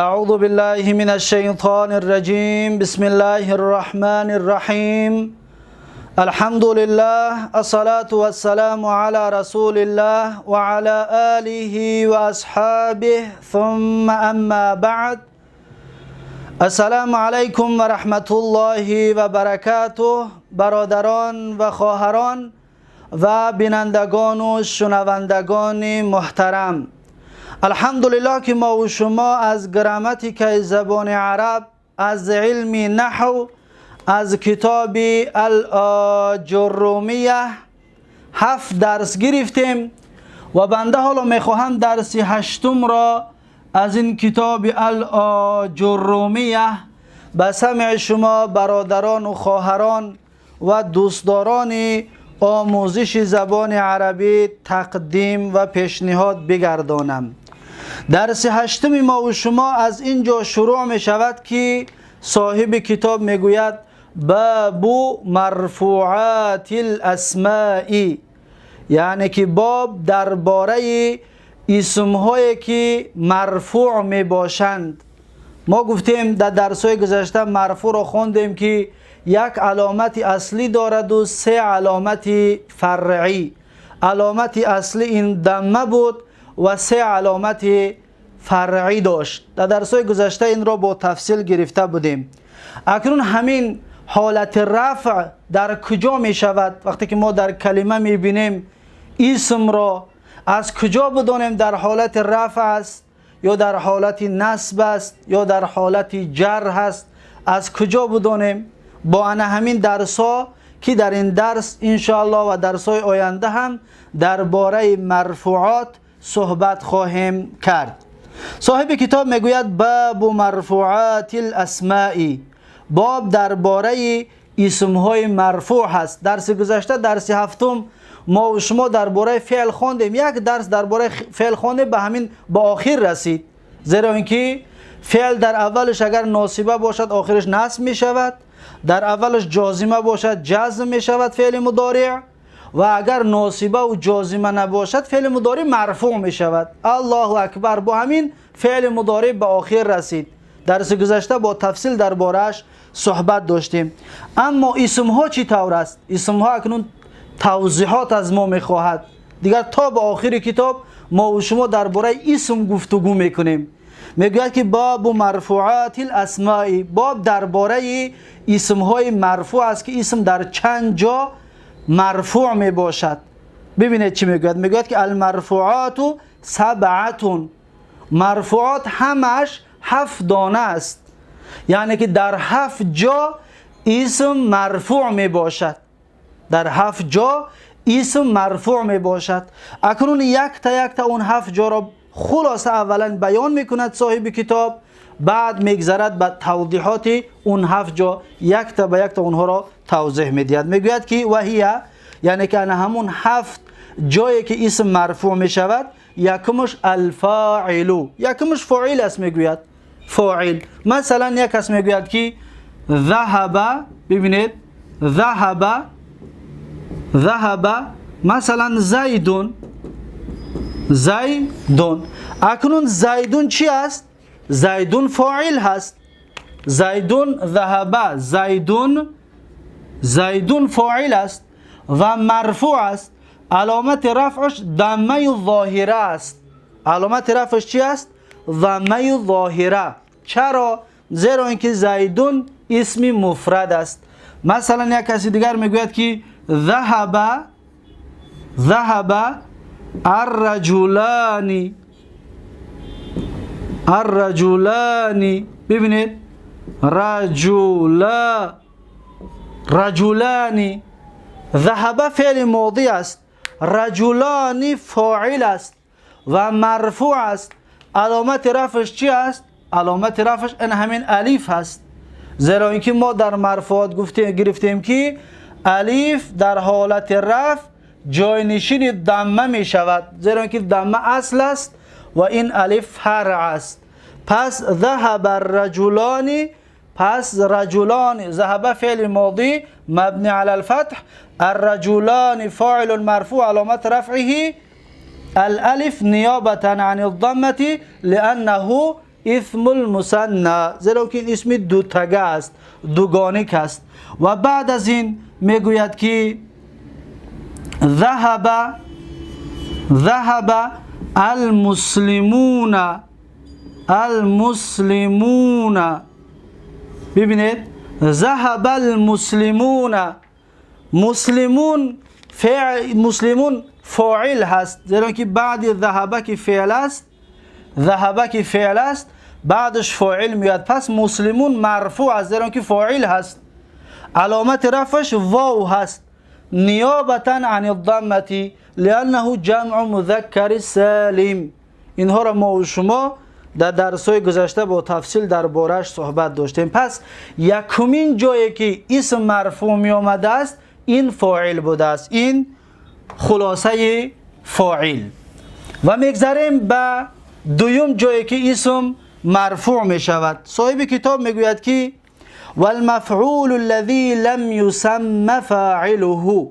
أعوذ بالله من الشيطان الرجيم. بسم الله الرحمن الرحيم. الحمد لله، الصلاة والسلام على رسول الله وعلى آله وأصحابه، ثم أما بعد. السلام علیکم و رحمت الله و برکاته. برادران و خواهران و بینندگان و شنوندگان محترم، الحمدلله که ما و شما از گراماتیک زبان عرب، از علم نحو، از کتاب الآجرومیه هفت درس گرفتیم و بنده حالا میخواهم درس هشتم را از این کتاب الآجرومیه به سمع شما برادران و خواهران و دوستداران آموزش زبان عربی تقدیم و پیشنهاد بگردانم. درس هشتم ما و شما از اینجا شروع می شود که صاحب کتاب می گوید: باب مرفوعات الاسماء، یعنی که باب درباره اسمهایی که مرفوع می باشند. ما گفتیم در درس‌های گذشته مرفوع را خوندیم که یک علامت اصلی دارد و سه علامت فرعی. علامت اصلی این ضمه بود و سه علامت فرعی داشت. در درس‌های گذشته این را با تفصیل گرفته بودیم. اکنون همین حالت رفع در کجا می شود؟ وقتی که ما در کلمه می بینیم اسم را، از کجا بدانیم در حالت رفع است یا در حالت نصب است یا در حالت جر هست؟ از کجا بدانیم؟ با انه همین درس ها که در این درس انشاءالله و درس های آینده هم درباره مرفوعات صحبت خواهیم کرد. صاحب کتاب میگوید: باب مرفوعات الاسماء، باب درباره اسم های مرفوع هست. درس گذشته، درس هفتم، ما و شما درباره فعل خواندیم. یک درس درباره فعل خواندیم، به همین به آخر رسید، زیرا اینکه فعل در اولش اگر ناصبه باشد، آخرش نصب می شود، در اولش جازمه باشد، جزم می شود فعل مضارع، و اگر ناصبه و جازمه نباشد، فعل مضارع مرفوع می شود. الله اکبر، با همین فعل مضارع به آخر رسید. درس گذشته با تفصیل دربارهش صحبت داشتیم. اما اسم ها چی طور است؟ اسم ها اکنون توضیحات از ما میخواهد. دیگر تا به آخر کتاب ما و شما درباره اسم گفتگو میکنیم. میگوید که باب مرفوعات الاسماء، باب درباره اسم های مرفوع است که اسم در چند جا مرفوع می باشد. ببینید چی میگوید. میگوید که المرفوعات سبعة، مرفوعات همش هفت دانه است، یعنی که در هفت جا اسم مرفوع می باشد. در هفت جا اسم مرفوع می باشد. اکنون یک تا یک تا اون هفت جا را خلاصه اولا بیان میکند صاحب کتاب، بعد میگذرد به توضیحات اون هفت جا، یک تا به یک تا اونها را توضیح میدهد. میگوید که وهی، یعنی که همون هفت جایی که اسم مرفوع میشود، یکمش الفاعل، یکمش فاعل است. میگوید فاعل. مثلا یک کس میگوید که ذهب، ببینید، ذهب، ذهب مثلا زیدون، زیدون. اکنون زیدون چی است؟ زیدون فاعل هست. زیدون، ذهب زیدون، زیدون فاعل است و مرفوع است. علامت رفعش ضمه ظاهره است. علامت رفعش چی است؟ ضمه ظاهره. چرا؟ زیرا اینکه زیدون اسم مفرد است. مثلا یک کسی دیگر میگوید که ذهب، ذهب الرجلان، الرجلان. ببینید، رجلا، رجلان. ذهب فعل ماضی است، رجلان فاعل است و مرفوع است. علامت رفعش چی است؟ علامت رفعش این همین الیف هست، زیرا اینکه ما در مرفوعات گفتیم، گرفتیم که الیف در حالت رفع جاینشین ضمه می شود، زیرا اینکه ضمه اصل است و این الف فرع است. پس ذهب الرجلان، پس رجلان، ذهب فعل ماضی مبنی على الفتح، الرجلان فاعل مرفوع، علامت رفعه الالف نیابة عن الضمة لأنه اسم المثنى، زیرا که این اسم دوتگه است، دوگانیک است. و بعد از این میگوید که ذهب المسلمون، المسلمون. ببینید ذهب المسلمون، مسلمون فعل، مسلمون فاعل هست، زیرا که بعد ذهب که فعل است، ذهب که فعل است، بعدش فاعل میاد. پس مسلمون مرفوع است، زیرا که فاعل هست. علامت رفعش واو هست، نیابتا عن الضمه لانه جمع مذکر سالم. اینها را ما و شما در درس‌های گذشته با تفصیل درباره‌اش صحبت داشتیم. پس یکمین جایی که اسم مرفوع می آمده است این فاعل بوده است. این خلاصه فاعل. و میگذریم به دوم جایی که اسم مرفوع می شود. صاحب کتاب میگوید که والمفعول الذي لم يسمى فاعله.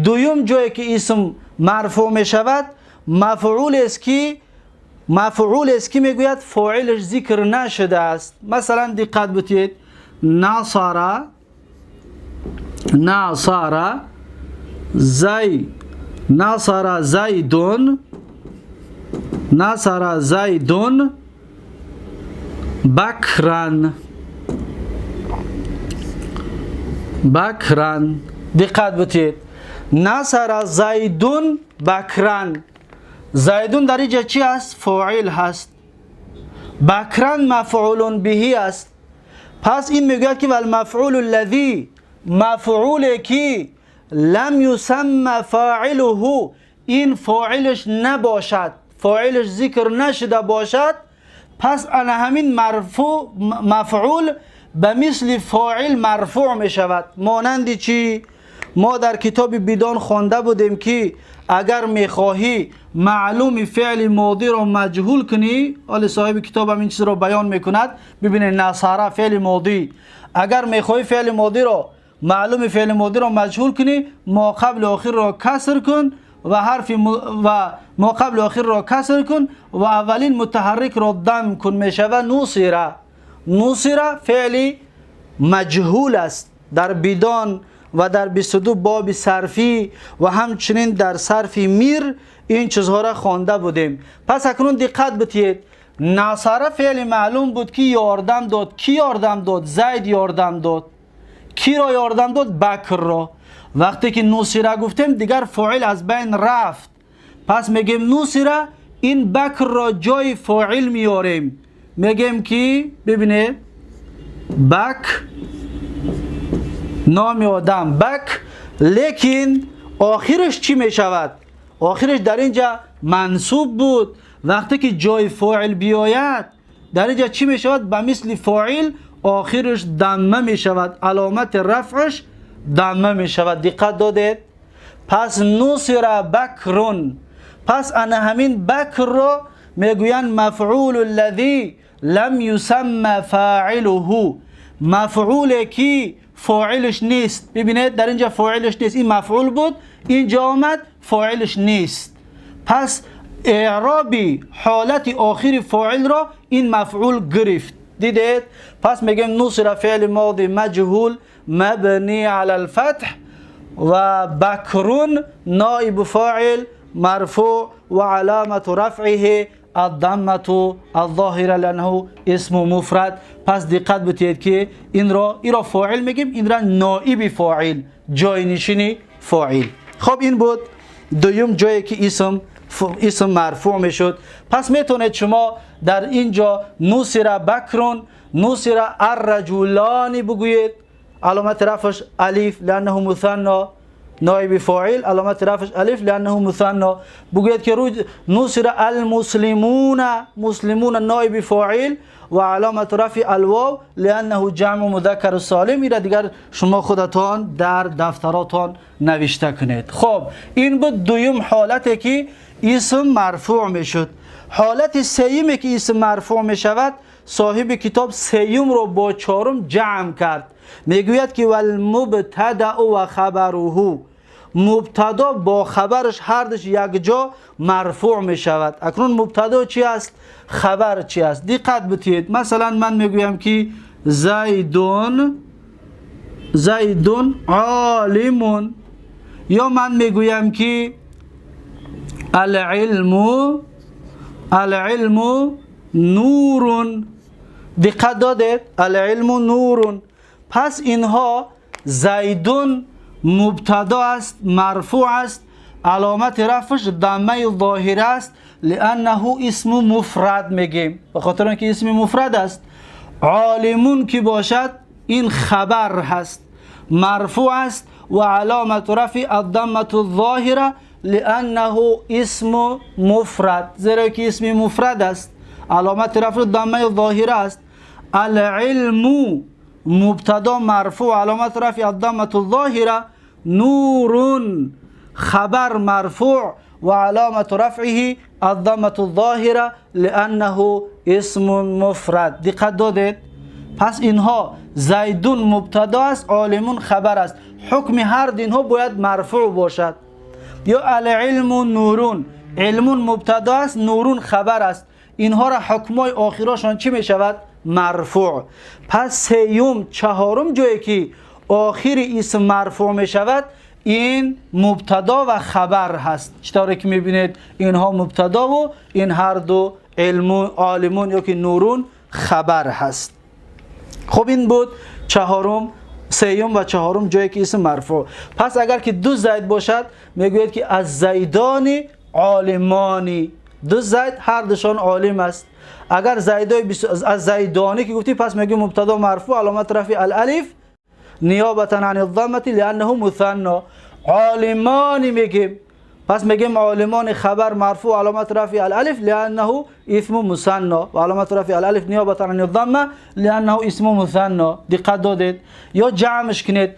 دوم جایی که اسم مرفوع می شود مفعول است که، مفعول است که میگوید فاعلش ذکر نشده است. مثلا دقت بتید، نصر، نصر زی، نصر زیدون، نصر زیدون بکرن، بکرن. دقت بتید، نصر زیدون بکرن. زیدون در اینجا چی است؟ فاعل هست. بکرن مفعول به است. پس این میگوید که والمفعول الذی، مفعول کی لم یسمى فاعله، این فاعلش نباشد، فاعلش ذکر نشده باشد، پس انا همین مرفوع مفعول به مثل فاعل مرفوع می شود. مانند چی؟ ما در کتاب بدان خوانده بودیم که اگر میخواهی معلوم فعل ماضی را مجهول کنی، حالا صاحب کتاب هم این چیز را بیان میکند. ببینید نصره فعل ماضی، اگر میخواهی فعل ماضی را، معلوم فعل ماضی را مجهول کنی، ما قبل آخر را کسر کن و حرف و ما قبل آخر را کسر کن و اولین متحرک را دم کن، میشود نصره. نصره فعل مجهول است در بدان و در 22 باب صرفی و همچنین در صرف میر این چیزها را خوانده بودیم. پس اکنون دقت بتید، نصره فعل معلوم بود که یاردم داد. کی یاردم داد؟ زید یاردم داد. کی را یاردم داد؟ بکر را. وقتی که نصره گفتیم دیگر فاعل از بین رفت. پس میگیم نصره، این بکر را جای فاعل میاریم. میگیم که ببینید بک نام آدم بک، لیکن آخرش چی میشود؟ آخرش در اینجا منصوب بود. وقتی که جای فاعل بیاید در اینجا چی میشود؟ به مثل فاعل آخرش دمه میشود، علامت رفعش دمه میشود. دقت دادید؟ پس نصر بکرون، پس انا همین بکر را میگویند مفعول الذی لم یسمى فاعله، مفعول کی فاعلش نیست. ببینید در اینجا فاعلش نیست، این مفعول بود، اینجا آمد فاعلش نیست. پس اعرابی حالت آخر فاعل را این مفعول گرفت. دیدید؟ پس میگیم نصر فعل ماضی مجهول مبنی علی الفتح و بکرون نائب فاعل مرفوع و علامت رفعه الضمه الظاهره لانه اسم مفرد. پس دقت بتید که این را فاعل میگیم، این را نائب فاعل، جاینشین فاعل. خب این بود دوم جایی که اسم مرفوع میشد. پس میتونید شما در اینجا نصر بکرون، نصر الرجلان بگویید، علامت رفعش الف لانه مثنى، نائب فاعل علامت رفعش الف لانه مثنى. بگویید که نصر المسلمون، مسلمون نائب فاعل و علامت رفع الواو لانه جمع مذکر سالم. ایره دیگر شما خودتان در دفتراتان نوشته کنید. خب این بود دوم حالتی که اسم مرفوع میشد. حالت سیومی که اسم مرفوع میشود، صاحب کتاب سیوم رو با چهارم جمع کرد. میگوید که والمبتدأ و خبره. مبتدا با خبرش هر دوش یک جا مرفوع می شود. اکنون مبتدا چی است؟ خبر چی است؟ دقت بتید. مثلا من میگویم که زیدون، زیدون عالمون، یا من میگویم که العلم، العلم نور. دقت دادید؟ العلم نور. پس اینها زیدون مبتدا است، مرفوع است، علامت رفعش ضمه ظاهره است، لانه اسم مفرد میگیم، به خاطر اینکه اسم مفرد است. عالمون که باشد این خبر هست، مرفوع است و علامت رفع الضمه الظاهره لانه اسم مفرد، زیرا که اسم مفرد است، علامت رفع ضمه ظاهره است. العلم مبتدا مرفوع، علامت رفع الضمه الظاهره، نور خبر مرفوع و علامت رفعه الضمه الظاهره لانه اسم مفرد. دقت دادید؟ پس اینها زیدون مبتدا است، عالمون خبر است، حکم هر دو اینها باید مرفوع باشد. یا العلم نورون، علمون مبتدا است، نورون خبر است، اینها را حکمای آخراشان چی می شود؟ مرفوع. پس سیوم چهارم جایی که آخر اسم مرفوع می شود این مبتدا و خبر هست. چطوری که میبینید اینها مبتدا و این هر دو علم عالمون یا که نورون خبر هست. خب این بود چهارم، سیوم و چهارم جایی که اسم مرفوع. پس اگر که دو زید باشد میگوید که از زیدان عالمانی، دو زید هر دوشان عالم است. اگر زیدای از زیدانی که گفتی پس میگه مبتدا مرفوع، علامت رفع الالف نیابتا عن الضمه لانه مثنى. عالمانی میگیم، پس میگیم عالمان خبر مرفوع، علامت رفع الالف لانه اسم مثنى و علامت رفع الالف نیابتا عن الضمه لانه اسم مثنى. دقت دادید؟ یا جمعش کنید،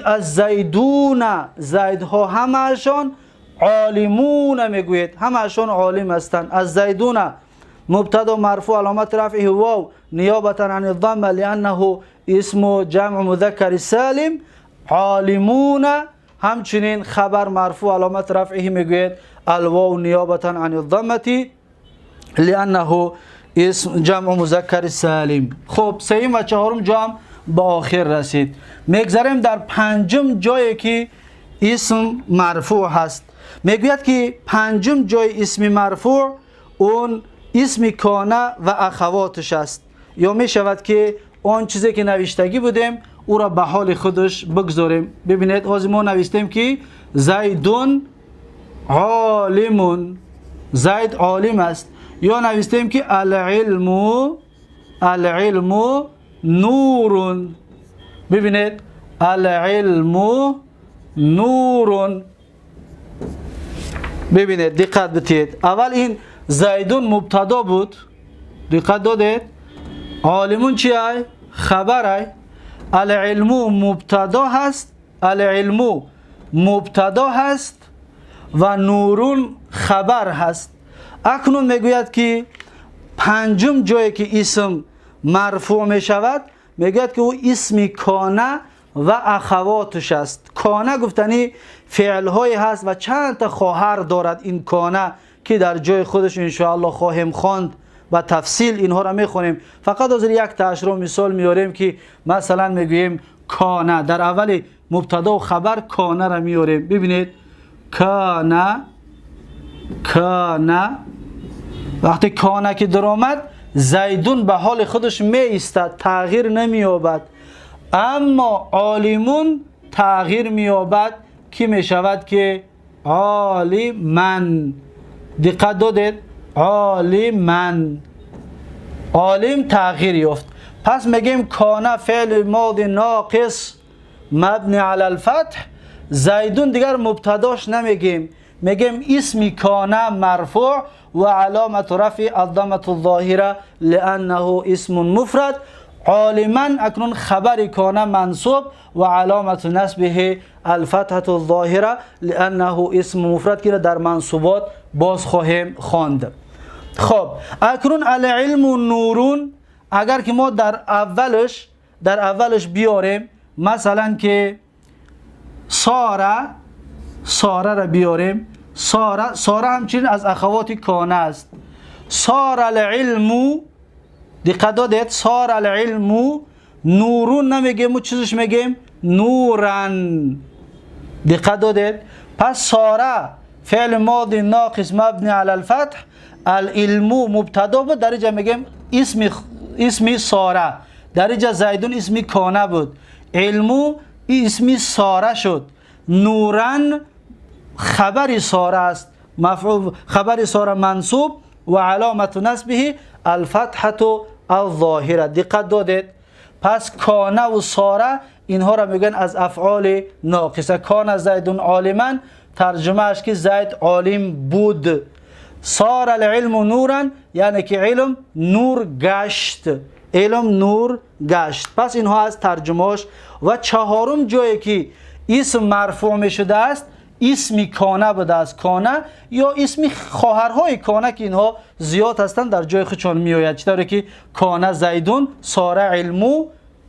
از زیدون، زیدها همه‌شان عالمون میگوید، همه‌شان عالم هستند. از زیدون مبتدا مرفوع، علامت رفعه واو نیابتا عن الضمه لانه اسم جمع مذکر سالم. عالمون همچنین خبر مرفوع، علامت رفعه میگوید الواو نیابتا عن الضمه لانه اسم جمع مذکر سالم. خب سوم و چهارم جمع به آخر رسید. میگذریم در پنجم جایی که اسم مرفوع هست. میگوید که پنجم جای اسم مرفوع اون اسم کانه و اخواتش است، یا میشود که آن چیزی که نوشتگی بودیم او را به حال خودش بگذاریم. ببینید حاضر ما نوشتیم که زیدون عالمون، زید عالم است، یا نوشتیم که العلم، العلم نور. ببینید العلم نور. ببینید دقت بدید، اول این زیدون مبتدا بود، دقت دادید. عالمون چی ای؟ خبر ای. العلم مبتدا هست، العلم مبتدا هست و نورون خبر هست. اکنون میگوید که پنجم جایی که اسم مرفوع می شود میگوید که او اسم کانه و اخواتش است. کانه گفتنی فعل های هست و چند تا خواهر دارد این کانه که در جای خودش انشاءالله خواهیم خواند و تفصیل اینها را میخونیم. فقط از یک تا رو مثال میاریم که مثلا میگوییم کانه، در اول مبتدا و خبر کانه را میاریم. ببینید کانه، کانه، وقتی کانه که در آمد زیدون به حال خودش می ایستد، تغییر نمییابد. اما عالمون تغییر مییابد که میشود که عالمن. دقت دادید؟ عالمن، عالم تغییر یافت. پس میگیم کانه فعل ماضی ناقص مبنی علی الفتح، زیدون دیگر مبتداش نمیگیم، میگیم اسم کانه مرفوع و علامت رفع الضمه الظاهره لانه اسم مفرد. عالما اکنون خبر کانه منصوب و علامت نصبه الفتحه الظاهره لانه اسم مفرد که در منصوبات باز خواهیم خواند. خب اکنون العلم نورون اگر که ما در اولش بیاریم مثلا که صار صار را بیاریم. صار، صار همچنین از اخوات کان است. صار العلم، دقت دادید، صار العلم نورون نمیگیم و چیزش میگیم؟ نورن. دقت دادید؟ پس صار فعل ماضی ناقص مبنی علی الفتح، العلم مبتدا بود، در اینجا میگیم اسم صار. در اینجا زیدون اسم کانه بود، علم اسم صار شد، نورن خبر صار است، مفعول خبر صار منصوب و علامت نصبه الفتحة الظاهره. دقت دادید؟ پس کانه و صار اینها را میگن از افعال ناقصه. کان زیدون عالما، ترجمه اش که زید عالم بود. صار العلم نورا یعنی که علم نور گشت، علم نور گشت. پس اینها از ترجمهش. و چهارم جایی که اسم مرفوع می شده است، اسم کانه بوده است. کانه یا اسم خواهرهای کانه که اینها زیاد هستند در جای خودشان می آید. چطوری که کانه زیدون، صار علمو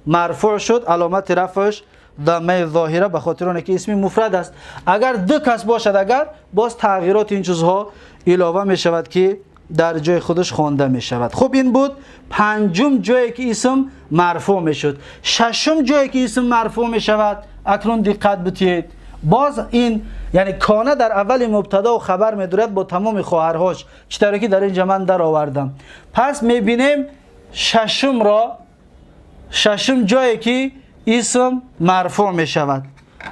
مرفوع شد، علامت رفعش ضمه ظاهره به خاطر اون که اسم مفرد است. اگر دو کس باشد، اگر باز تغییرات این چیزها علاوه می شود که در جای خودش خوانده می شود. خب این بود پنجم جایی که اسم مرفوع می شد. ششم جایی که اسم مرفوع می شود، اکنون دقت بتید، باز این یعنی کانه در اول مبتدا و خبر می دارد با تمام خواهرهاش، چطوری که در اینجا من در آوردم. پس می بینیم ششم را، ششم جایی که اسم مرفوع می شود.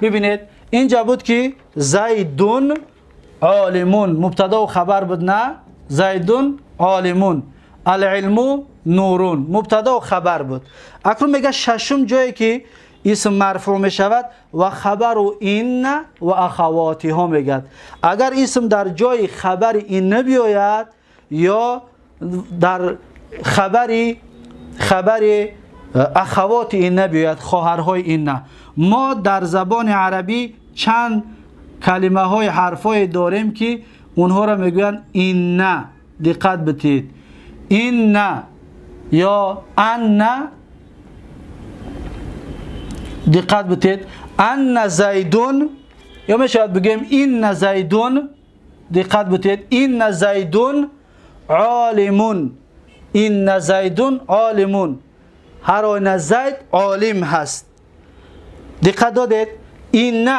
ببینید اینجا بود که زیدون عالمون مبتدا و خبر بود، نه؟ زیدون عالمون، العلم نورون مبتدا و خبر بود. اکنون میگه ششم جایی که اسم مرفوع می شود و خبر إن و اخواتها میگه. اگر اسم در جای خبر إن بیاید یا در خبر اخوات إن بیاید، خواهرهای إن. ما در زبان عربی چند کلمه های حرفای داریم که اونها را میگویند إن. دقت بتید، إن یا أن. دقت بتید، أن زیدون یا میشود بگیم إن زیدون. دقت بتید، إن زیدون عالمون، إن زیدون عالمون، هر آینه زید عالم هست. دقت دادید؟ إن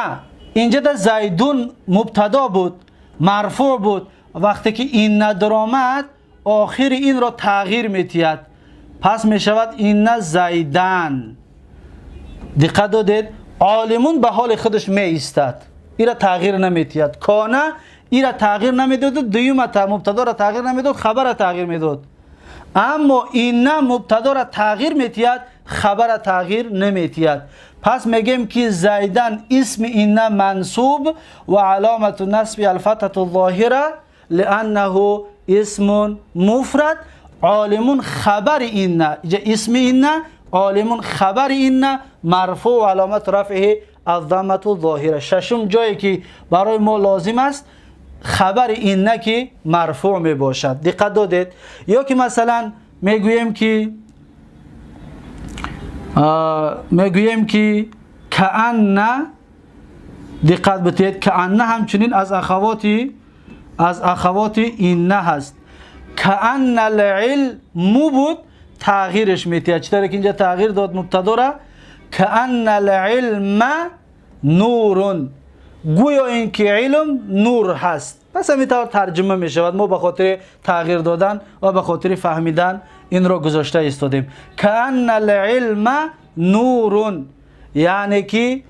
اینجا در زیدون مبتدا بود، مرفوع بود. وقتی که إن درآمد آخر این را تغییر میتید، پس میشود إن زیداً. دقت دادید؟ عالمون به حال خودش می ایستد، ایرا تغییر نمیتید. کانه ایرا تغییر نمیداد، دویم مبتدا را تغییر نمیداد، خبر را تغییر میداد. اما إن مبتدا را تغییر میتید، خبر را تغییر نمیتید. پس میگیم که زیداً اسم إن منصوب و علامت نصب الفتحة الظاهرة لأنه اسم مفرد. عالمون خبر إن، اسم إن عالمون خبر إن مرفوع و علامت رفعه الضمة الظاهرة. ششم جایی که برای ما لازم است خبر إن که مرفوع می باشد. دقت دادید؟ یا که مثلا میگوییم که کأن. دقت بتید، کأن همچنین از اخوات إن هست. کأن العلم بود، تغییرش میتید. چطور که اینجا تغییر داد مبتدا را، کأن العلم نور، گویا اینکه علم نور هست. پس همینطور ترجمه می شود. ما به خاطر تغییر دادن و به خاطر فهمیدن این را گذاشته ایستادیم. کأن العلم نور یعنی که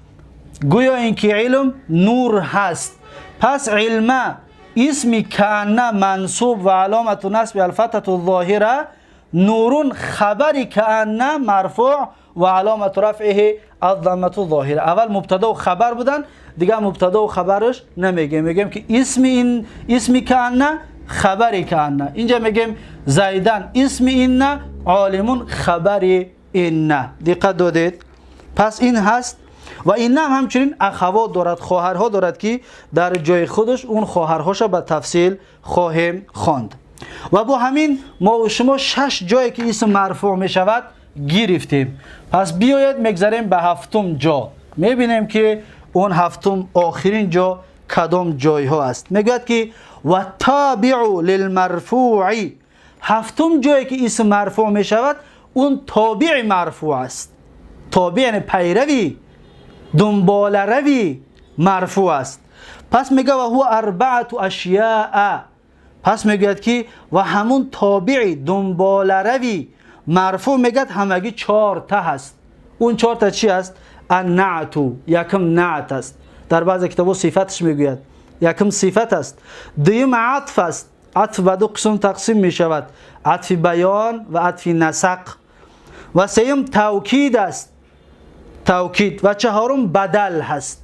گویا اینکه علم نور هست. پس علم اسم کأن منصوب و علامت نصب الفتحة الظاهرة، نور خبر کأن مرفوع و علامت رفعه الضمة الظاهرة. اول مبتدا و خبر بودن، دیگه مبتدا و خبرش نمیگیم، میگیم که اسم این اسم کأن خبر کأن. اینجا میگیم زیداً اسم إن، عالمون خبر إن. دقت دادید؟ پس این هست و این هم همچنین اخوات دارد، خواهرها دارد که در جای خودش اون خواهرهاش به تفصیل خواهیم خواند. و با همین ما و شما شش جایی که اسم مرفوع می شود گرفتیم. پس بیاید میگذریم به هفتم جا، میبینیم که اون هفتم آخرین جا кадом ҷойҳо аст. Мегӯяд ки والتابع للمرفوع, ҳафтум ҷое ки исм марфӯъ мешавад, он тобеи марфӯъ аст. Тобеъ яъне пайрави, дунболарави марфӯъ аст. Пас мегӯяд: وهو أربعة أشياء. Пас мегӯяд ки ва ҳамун тобеи дунболарави марфӯъ, мегӯяд, ҳамагӣ чорта ҳаст. Он чорта чи аст? النعت, якм наат аст, дар баъзе китобҳо сифаташ мегӯяд, якм сифат аст. Дуюм атф аст. Атф ба ду қисм тақсим мешавад: атфи баён ва атфи насақ. Ва сеюм тавкид аст, тавкид. Ва чаҳорум бадал ҳаст.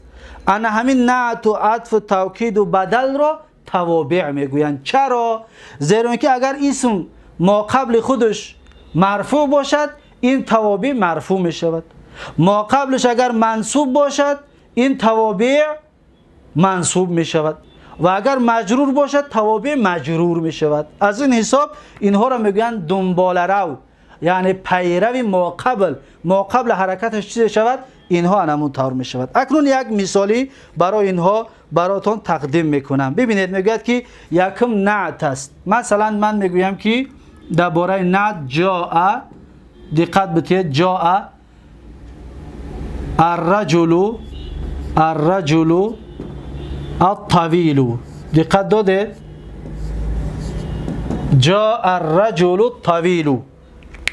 Ана ҳамин наату, атфу, тавкиду бадалро тавобеъ мегӯянд. Чаро? Зеро ки агар исм моқабли худаш марфӯъ бошад, ин тавобеъ марфӯъ мешавад, моқаблиш агар мансуб бошад, ин тавобеъ мансуб мешавад ва агар маҷрур бошад, тавобеъ маҷрур мешавад. Аз ин ҳисоб инҳоро мегӯянд дунболарав, яъне пайрави моқабл. Моқабли ҳаракаташ чизе шавад, инҳо анамун тавр мешавад. Акнун як мисолӣ барои инҳо баротон тақдим мекунам. Бибинед, мегӯяд ки якум наат аст. Масалан, ман мегӯям ки дар бораи наат: جاء, диққат битиҳед, جاء الرجل, الرجل الطويل. Диққат додед? جاء الرجل الطويل.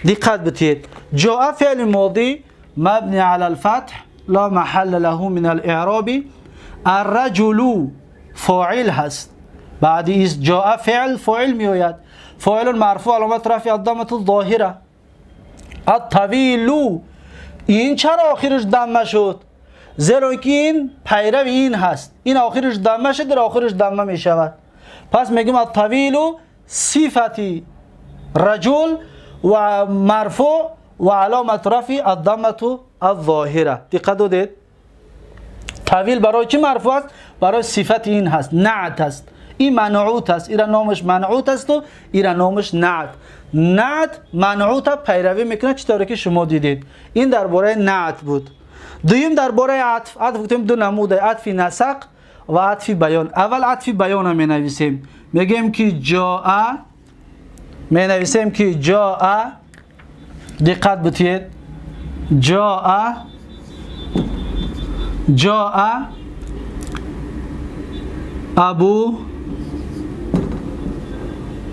Диққат битиҳед: جاء فعل ماضي مبني على الفتح لا محل له من الإعراب. الرجل فاعل هست. بعد جاء فعل فاعل میآید، فاعل مرفوع، علامت رفع الضمة الظاهرة. الطويل, این چرا آخرش ضمه شد؟ زیرا که این پیرو این هست. این آخرش ضمه شد، در آخرش ضمه می شود. پس میگیم الطويل صفتی رجل و مرفوع و علامت رفع الضمة الظاهرة. دقت دادید؟ طویل برای چی مرفوع است؟ برای صفت این هست، نعت است. این منعوت است. ایرا نامش منعوت است و ایرا نامش نعت. نعت منعوت پیروی میکنه، چطوری که شما دیدید. این درباره نعت بود. دویم درباره عطف. عطف گفتیم دو نموده: عطف نسق و عطف بیان. اول عطف بیان می نویسیم. میگیم که جاء, می نویسیم که جاء, دقت بتید، جاء, جاء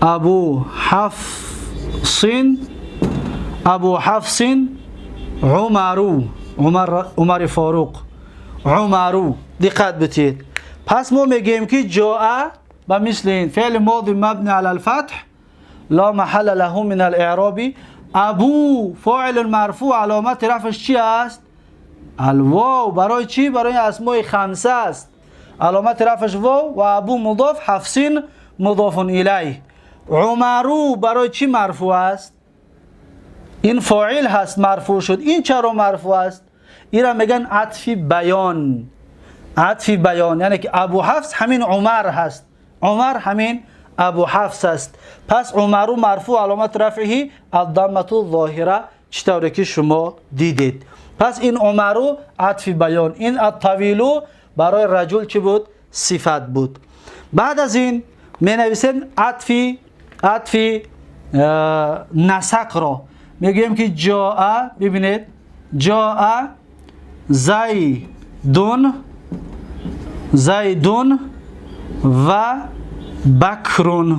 ابو حفص, ابو حفص عمر, عمر, عمر فاروق, عمر. دقت بتید. پس ما میگیم که جاء به مثل این فعل ماضی مبني على الفتح لا محل له من الاعراب. ابو فاعل مرفوع، علامت رفعش چی است؟ الواو. برای چی؟ برای اسماء خمسه است. علامت رفعش واو و ابو مضاف، حفص مضاف الیه. عمر برای چی مرفوع است؟ این فاعل هست، مرفوع شد. این چرا مرفوع است؟ این را میگن عطف بیان. عطف بیان یعنی که ابو حفص همین عمر هست، عمر همین ابو حفص است. پس عمر مرفوع، علامت رفعه الضمة الظاهرة، چطوری که شما دیدید. پس این عمر عطف بیان، این الطویل برای رجل چی بود؟ صفت بود. بعد از این می نویسیم عطفی نسق را. میگوییم که جاء, ببینید، جاء زید, زید و بکر,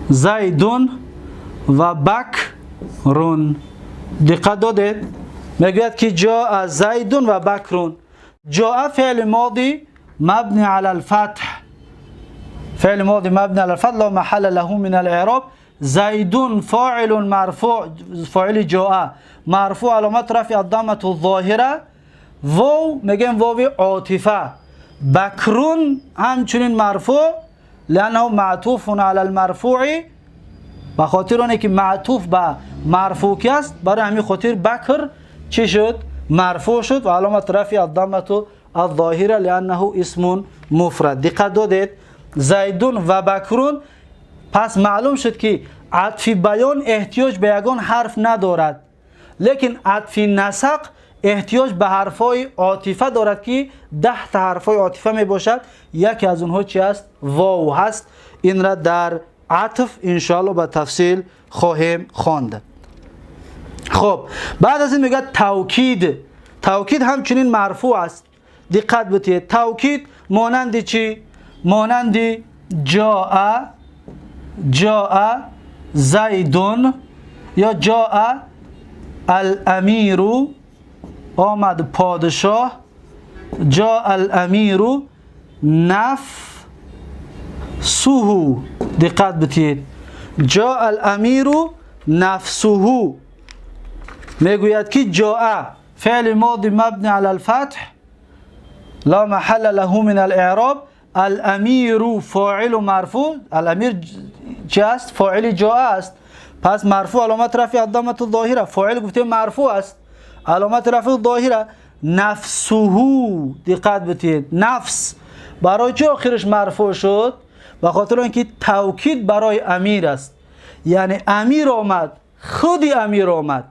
زید و بکر. دقت دادید؟ میگوید که جاء زید و بکر. جاء فعل ماضي مبني على الفتح، فعل ماضي مبني على الفتح لا محل له من الاعراب. زيد فاعل مرفوع، فاعل جاء مرفوع، علامت رفع الضمة الظاهرة. واو میگیم واو عاطفه. بکر همچنین مرفوع لانه معطوف على المرفوع. به خاطر اونه که معطوف به مرفوع است، برای همین خاطر بکر چی شد؟ مرفوع شد و علامت رفع الضمة الظاهرة لانه اسم مفرد. دقت دادید؟ زید و بکر. پس معلوم شد که عطف بیان احتیاج به یگان حرف ندارد، لیکن عطف نسق احتیاج به حرفای عاطفه دارد که 10 تا حرفای عاطفه می باشد. یکی از اونها چی است؟ واو هست. این را در عطف انشاءالله به تفصیل خواهیم خواند. خب بعد از این میگه توکید. توکید همچنین مرفوع است. دقت بتید. توکید مانند چی؟ مانند جاء، جاء زیدون یا جاء الامیر، آمد پادشاه. جاء الامیر نفسه. دقت بتید. جاء الامیر نفسه میگوید که جاء فعل ماضی مبنی علی الفتح لا محل له من الاعراب. الامیر فاعل مرفوع. الامیر چی است؟ فاعل جاء است. پس مرفوع علامت رفع الضمه الظاهره. فاعل گفته مرفوع است، علامت رفع ظاهره. نفسه، دقت بتید، نفس برای چه آخرش مرفوع شد؟ به خاطر اینکه توکید برای امیر است. یعنی امیر آمد، خودی امیر آمد،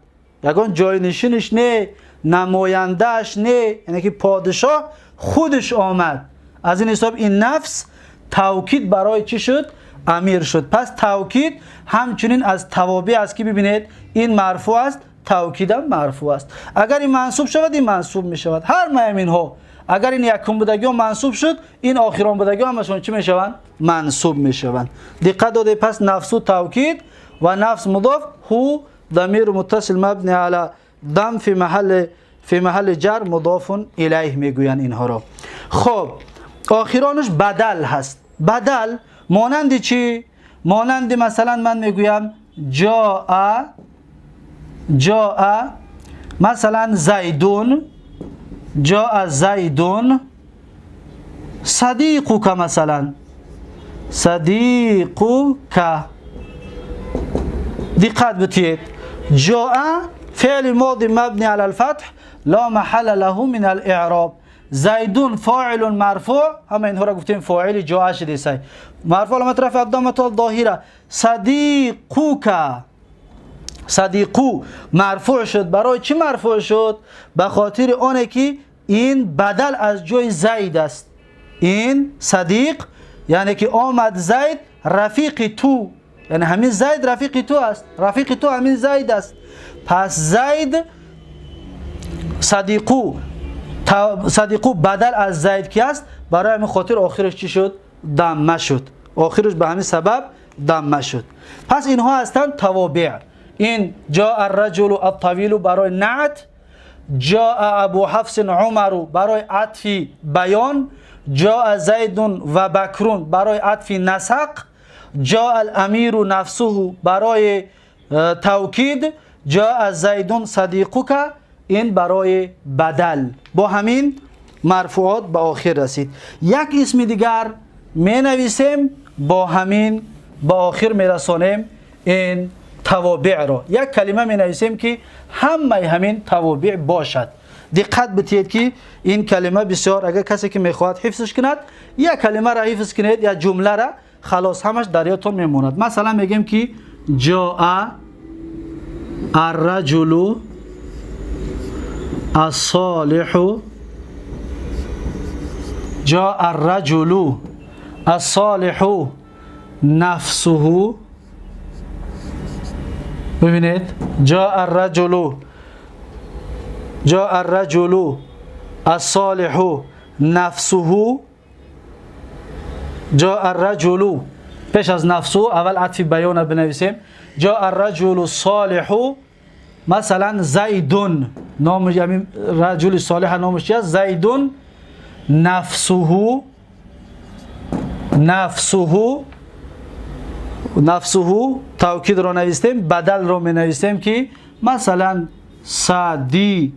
یگان جاینشینش نه، نمایندهش نه، یعنی که پادشاه خودش آمد. از این حساب این نفس توکید برای چی شد؟ امیر شد. پس توکید همچنین از توابع است که ببینید این مرفوع است، توکید هم مرفوع است. اگر این منصوب شود این منصوب می شود. هر مهم اینها اگر این یکم بودگی ها منصوب شد، این آخران بودگی ها همشون چی می شوند؟ منصوب می شوند. دقت داده. پس نفس و توکید و نفس مضاف هو ضمیر متصل مبنی علی ضم فی محل جر مضاف الیه میگویند اینها را. خب آخرانش بدل هست. بدل مانند چی؟ مانند مثلا من میگویم جاء، جاء مثلا زیدون، جاء زیدون صدیقک، مثلا صدیقک. دقت بتید. جاء فعل ماضی مبنی علی الفتح لا محل له من الاعراب. زیدون فاعل مرفوع، همه اینها را گفتیم فاعل جاء شده سی مرفوع علامت رفع الضمه الظاهره. صدیقک، صدیقو مرفوع شد. برای چی مرفوع شد؟ به خاطر آنه که این بدل از جای زید است. این صدیق یعنی که آمد زید رفیق تو، یعنی همین زید رفیق تو است، رفیق تو همین زید است. پس زید صدیقو، صدیقو بدل از زید کی است؟ برای همین خاطر آخرش چی شد؟ ضمه شد. آخرش به همین سبب ضمه شد. پس اینها هستند توابع. این جاء الرجل الطویل برای نعت، جاء ابو حفص عمر برای عطف بیان، جاء زید و بکرون برای عطف نسق، جاء الامیر نفسه برای توکید، جاء زید صدیقک این برای بدل. با همین مرفوعات به آخر رسید. یک اسم دیگر می نویسیم، با همین به آخر می رسانیم این توابع را. یک کلمه می نویسیم که همه همین توابع باشد. دقت بتید که این کلمه بسیار، اگر کسی که میخواهد حفظش کند یک کلمه را حفظ کنید یا جمله را، خلاص همش در یادتون میموند. مثلا میگیم که جاء الرجل الصالح، جاء الرجل الصالح نفسه. ببینید جاء الرجل، جاء الرجل الصالح نفسه، جاء الرجل پیش از نفسه اول عطف بیان بنویسیم. جاء الرجل الصالح مثلا زیدون، نام یعنی رجل صالح نامش چیست؟ زیدون نفسه، نفسه، نفسه توکید رو نویسیم، بدل رو می نویسیم که مثلا صدیقک،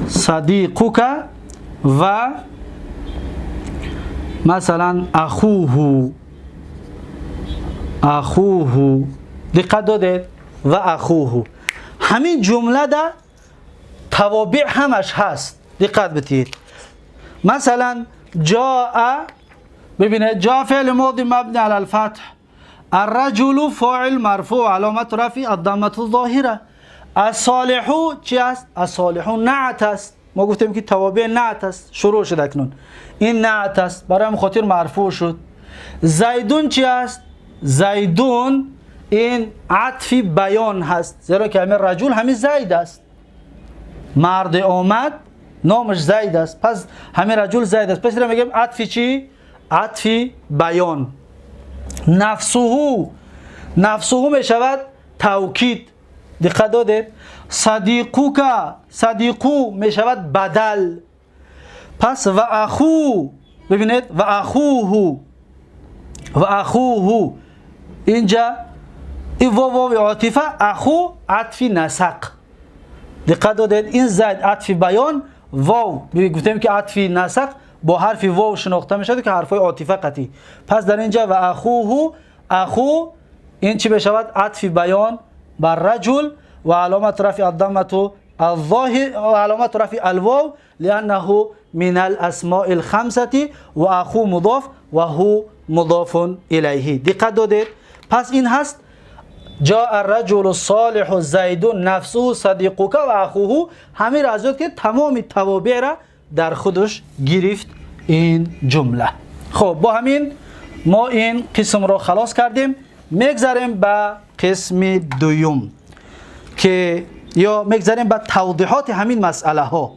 صدیقک و مثلا اخوه، اخوه. دقت دادید؟ و اخوه. همین جمله ده توابع همش هست. دقت بدید. مثلا جاء، ببینید جاء فعل ماضی مبنی علی الفتح، الرجل فاعل مرفوع علامت رفع الضمه الظاهره، الصالح چی است؟ الصالح نعت است. ما گفتیم که توابع نعت است، شروع شد اکنون. این نعت است، برای هم خاطر مرفوع شد. زیدون چی است؟ زیدون این عطف بیان هست، زیرا که همین رجل همین زید است. مرد آمد نامش زید است، پس همین رجل زید است. پس میگیم عطف چی؟ عطف بیان. نفسه، نفسه میشود توکید. دقت دادید؟ صدیقوک، صدیقو میشود بدل. پس و اخو، ببینید و اخوه، و اخوه اینجا این واو واو عاطفه، اخو عطف نسق. دقت دادید؟ این زید عطف بیان، واو گفتیم که عطف نسق با حرف واو شناخته میشد که حرفای عاطفه قطعی. پس در اینجا و اخوه، اخو این چی بشود؟ عطف بیان بر رجل و علامت رفع الضمه الظاهر و علامت رفع الواو لانه من الاسماء الخمسه و اخو مضاف و هو مضاف الیه. دقت دادید؟ پس این هست جاء الرجل الصالح زید نفسه صدیقک و اخوه. همین را از یاد که تمام توابع را در خودش گرفت این جمله. خب با همین ما این قسم را خلاص کردیم. میگذریم به قسم دوم که یا میگذریم به توضیحات همین مسئله ها.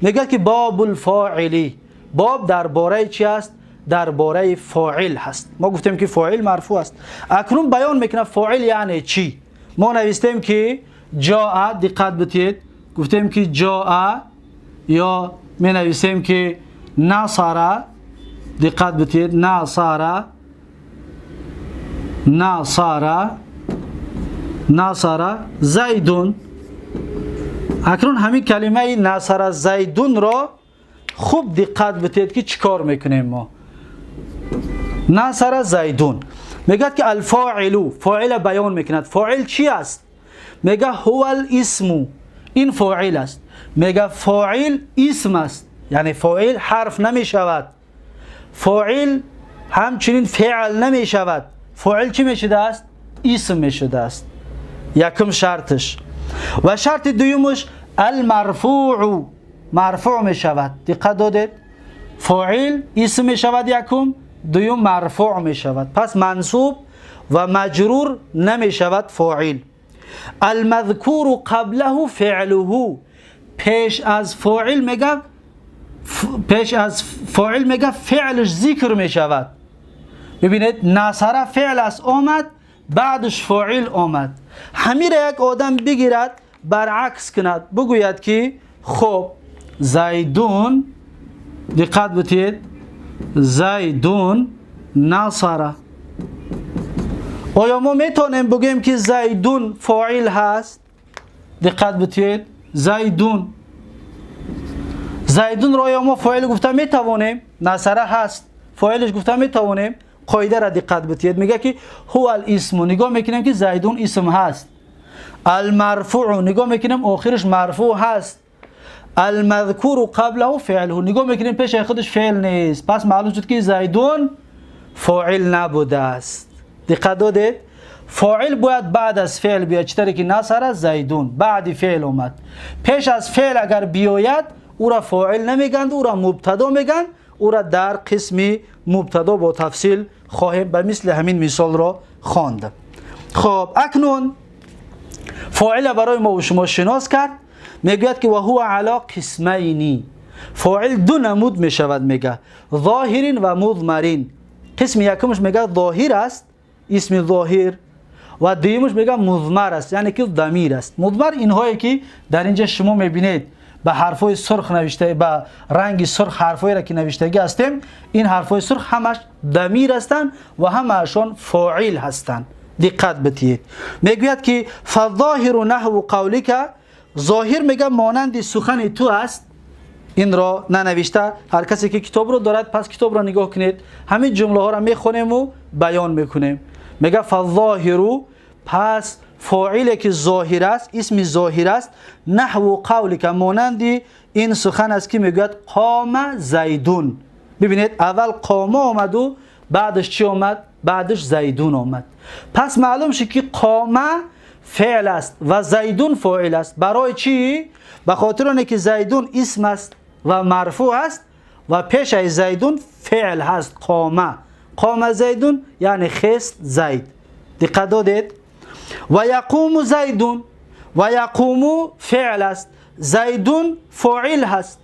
میگه که باب الفاعلی، باب درباره چی است؟ درباره فاعل هست. ما گفتیم که فاعل مرفوع است. اکنون بیان میکنه فاعل یعنی چی. ما نوشتیم که جاء، دقت بدید، گفتیم که جاء یا می نویسیم که نصر، دقت بدید، نصر، نصر، نصر زیدون. اکنون همین کلمه نصر زیدون را خوب دقت بدید که چیکار میکنیم ما. نصر زیدون میگه که الفاعل، فاعل بیان میکند. فاعل چی است؟ میگه هو الاسم، این فاعل است. میگه فاعل اسم است، یعنی فاعل حرف نمیشود، فاعل همچنین فعل نمیشود. فاعل چی میشده است؟ اسم میشده است. یکم شرطش. و شرط دویمش المرفوع، مرفوع میشود. دقت دادید؟ فاعل اسم میشود یکم، دویم مرفوع میشود. پس منصوب و مجرور نمیشود فاعل. المذکور قبله فعله، پیش از فاعل میگه، پیش از فاعل میگه فعلش ذکر میشود. ببینید نصر فعل است آمد، بعدش فاعل آمد. همین را یک آدم بگیرد برعکس کند، بگوید که خب زیدون، دقت بدید، زیدون نصر. آیا ما میتونیم بگیم که زیدون فاعل هست؟ دقت بدید، زیدون، زیدون را آیا ما فاعل گفته میتوانیم؟ نصر هست، فاعلش گفته میتوانیم؟ قاعده را دقت بدید. میگه که هو الاسم، نگاه میکنیم که زیدون اسم هست. المرفوع، نگاه میکنیم آخرش مرفوع هست. المذکور قبله فعله، نگاه میکنیم پیش خودش فعل نیست. پس معلوم شد که زیدون فاعل نبوده است. دقت دادید؟ فاعل باید بعد از فعل بیاید، چطوری که نصر زیدون بعد فعل اومد. پیش از فعل اگر بیاید او را فاعل نمیگند، او را مبتدا میگن. او را در قسم مبتدا با تفصیل خواهیم به مثل همین مثال را خواند. خب اکنون فاعل برای ما و شما شناس کرد. میگوید که و هو علی قسمینی، فاعل دو نمود میشود. میگه ظاهرین و مضمرین. قسم یکمش میگه ظاهر است، اسم ظاهر، و دویمش میگه مضمر است، یعنی که ضمیر است. مضمر اینهایی که در اینجا شما میبینید به حرفای سرخ نوشته، به رنگ سرخ حرفایی را که نوشتگی هستیم، این حرفای سرخ همش ضمیر هستند و همشون فاعل هستند. دقت بدید. میگوید که فالظاهر نحو قولک، ظاهر میگه مانند سخن تو است. این را ننوشته، هر کسی که کتاب رو دارد پس کتاب را نگاه کنید، همین جمله ها را میخونیم و بیان میکنیم. میگه فالظاهر، پس فاعل که ظاهر است، اسم ظاهر است، نحو قولک مانند این سخن است که میگوید قام زیدون. ببینید اول قام آمد و بعدش چی آمد؟ بعدش زیدون آمد. پس معلوم شد که قام فعل است و زیدون فاعل است. برای چی؟ به خاطر اینکه که زیدون اسم است و مرفوع است و پیش از زیدون فعل هست، قامه. قام زیدون یعنی خست زید. دقت دادید؟ و یقوم زیدون، و یقوم فعل است، زیدون فاعل هست.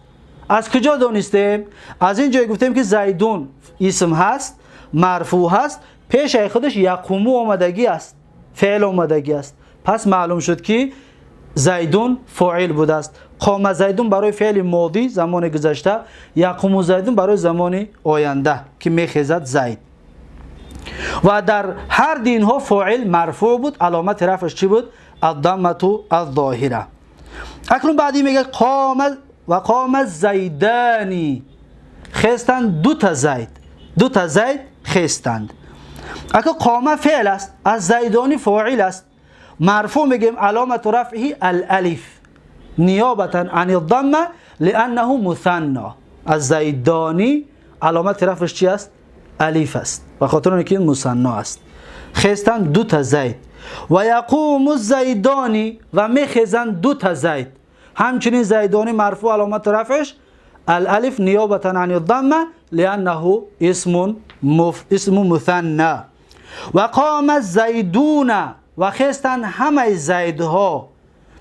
از کجا دانستیم؟ از اینجا گفتیم که زیدون اسم هست، مرفوع هست، پیش خودش یقوم آمدگی است، فعل آمدگی است. پس معلوم شد که زیدون فاعل بوده است. قام زیدون برای فعل ماضی زمان گذشته، یقوم زیدون برای زمان آینده که میخیزد زید. و در هر دینها فاعل مرفوع بود، علامت رفعش چی بود؟ الضمه الظاهره. اکنون بعدی میگه قام و قام زیدانی، خستند دو تا زید، دو تا زید خستند. اکنون قام فعل است، از زیدانی فاعل است، مرفوع میگیم، علامت رفعه الالف نیابتا عن الضمه لانه مثنى. از زیدانی علامت رفعش چی است؟ الف است، به خاطر اینکه مثنا است. خستند دو تا زید. و یقوم الزیدانی، و میخیزند دو تا زید. همچنین زیدانی مرفوع، علامت رفعش الالف نیابتا عن الضمه لانه اسم مثنى. و قام الزیدون، و خستند همه زیدها.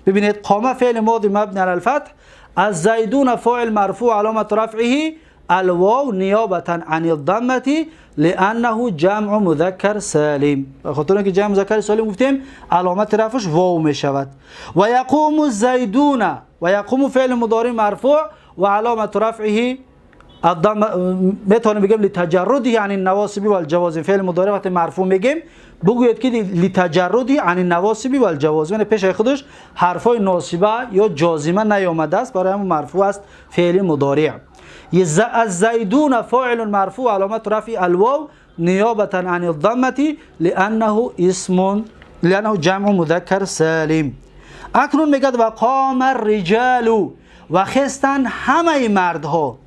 ببینید قام فعل ماضی مبنی علی الفتح، الزیدون فاعل مرفوع، علامت رفعه الواو نیابتا عن الضمه لانه جمع مذکر سالم. خاطر اینکه جمع مذکر سالم گفتیم علامت رفعش واو می شود. و یقوم الزیدون، و یقوم فعل مضارع مرفوع و علامت رفعه الضمه، میتونیم بگیم لتجرده عن النواصب والجوازم. فعل مضارع وقتی مرفوع میگیم بگوید که لتجرده عن النواصب والجوازم، یعنی پیش خودش حرفای ناصبه یا جازمه نیامده است، برای همون مرفوع است فعل مضارع. الزیدون فاعل مرفوع، علامت رفع الواو نیابتا عن الضمه لانه اسم، لانه جمع مذکر سالم. اکنون میگد و قام الرجال، و خستن همه مردها.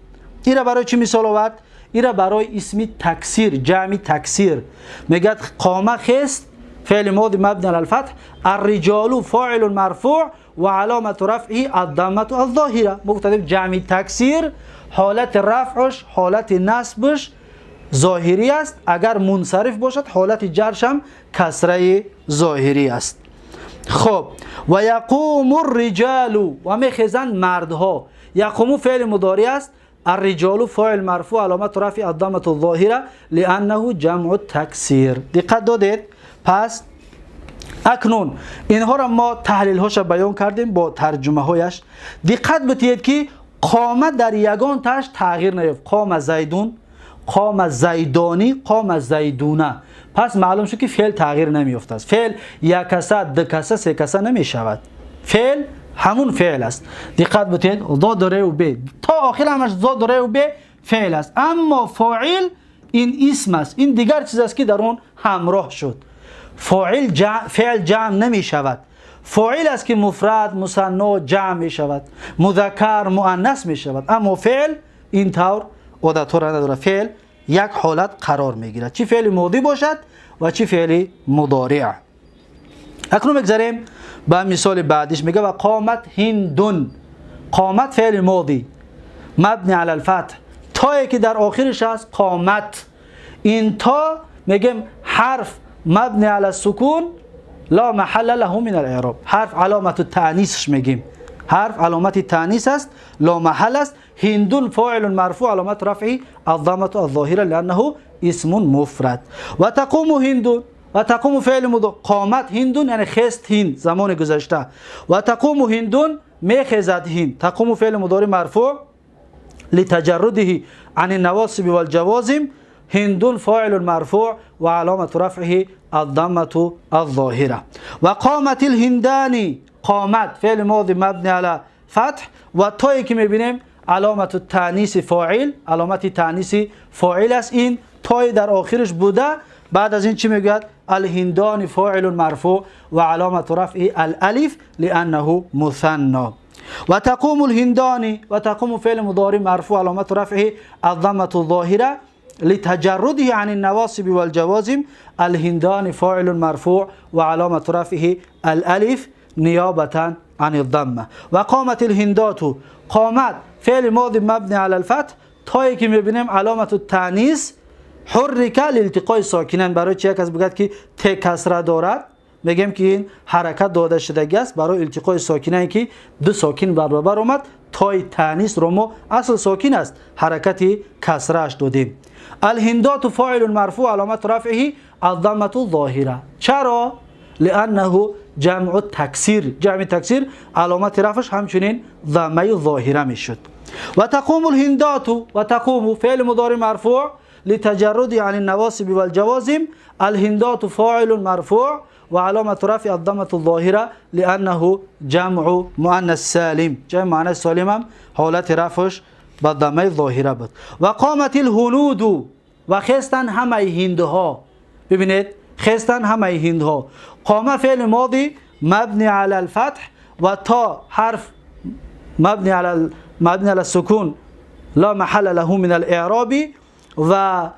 ایره برای چی مثال آورد؟ ایره برای اسم تکثیر، جمع تکثیر. میگد قام خست فعل ماضی مبنی علی الفتح، الرجال فاعل مرفوع و علامت رفعه الضمه الظاهره. گفتیم جمع تکثیر حالت رفعش، حالت نصبش ظاهری است، اگر منصرف باشد حالت جرش هم کسره ظاهری است. خب و یقوم الرجال، و میخیزند مردها. یقوم فعل مضارع است، الرجال فاعل مرفوع، علامت رفع الضمه الظاهره لانه جمع التکثیر. دقت دادید؟ پس اکنون اینها را ما تحلیل هاش بیان کردیم با ترجمه هایش. دقت بدهید که قامه در یگان تاش تغییر نیافت. قام زیدون، قام زیدانی، قام زیدونه. پس معلوم شد که فعل تغییر نمی‌افتد. فعل یک کسه، دو کسه، سه کسه نمی‌شود. فعل همون فعل است. دقت بدهید، ضاد ر و ب تا آخر همش ضاد ر و ب فعل است، اما فاعل این اسم است، این دیگر چیز است که در اون همراه شد. فاعل فعل جمع نمی شود. فاعل است که مفرد، مثنا، جمع می شود، مذکر، مؤنث می شود، اما فعل این طور عادت را ندارد. فعل یک حالت قرار می گیرد، چی فعل ماضی باشد و چی فعل مضارع. اکنون میگذریم به مثال بعدیش. میگه و قامت هندون. قامت فعل ماضی مبنی علی الفتح، تایی که در آخرش هست قامت، این تا میگیم حرف مبنی علی السکون لا محل له من الاعراب، حرف علامت التانیثش میگیم، حرف علامت تانیث است، لا محل است. هندون فاعل مرفوع، علامت رفعه الضمه الظاهره لانه اسم مفرد. و تقوم هندون، و تقوم فعل مضارع، قامت هندون یعنی خست هند زمان گذشته، و تقوم هندون میخزد هند. تقوم فعل مضارع مرفوع لتجرده عن النواصب والجوازم، هندون فاعل مرفوع و علامت رفعه الضمه الظاهره. و قامت الهندانی، قامت فعل ماضی مبنی علی فتح و تایی که میبینیم علامت تانیث فاعل، علامت تانیث فاعل است، این تای در آخرش بوده. بعد از این چی میگوید؟ الهندان فاعل مرفوع و علامت رفعه الالف لانه مثنى. و تقوم الهندانی، و تقوم فعل مضارع مرفوع، علامت رفعه الضمه الظاهره لتجرده عن النواصب والجوازم. الهندان فاعل مرفوع وعلامة رفعه الالف نيابة عن الضمة. وقامت الهندات، قامت فعل ماضي مبني على الفتح، تایی که میبینیم علامت التانیث حرکه لالتقای ساکنین. برای چی یک کس بگد که ت کسره دارد، میگیم که این حرکت داده شدگی است برای التقای ساکنین که دو ساکن برابر اومد، تای تانیث رو ما اصل ساکن است حرکت کسرهش دادیم. الهندات فاعل مرفوع علامت رفعه الضمة الظاهرة. چرا؟ لأنه جمع تکسیر، جمع تکسیر علامت رفعش همچنین ضمه ظاهره میشد. و تقوم الهندات، و تقوم فعل مضارع مرفوع لتجرد عن النواصب والجوازم. الهندات فاعل مرفوع وعلامة رفع الضمة الظاهرة لأنه جمع مؤنث سالم، جمع مؤنث سالم هم حالت رفعش با ضمه ظاهره بود. و قامت الهنود، و خستن همه هندها. ببینید خستن همه هندها. قام فعل ماضی مبنی علی الفتح و تا حرف مبنی علی السکون لا محل له من الاعراب. و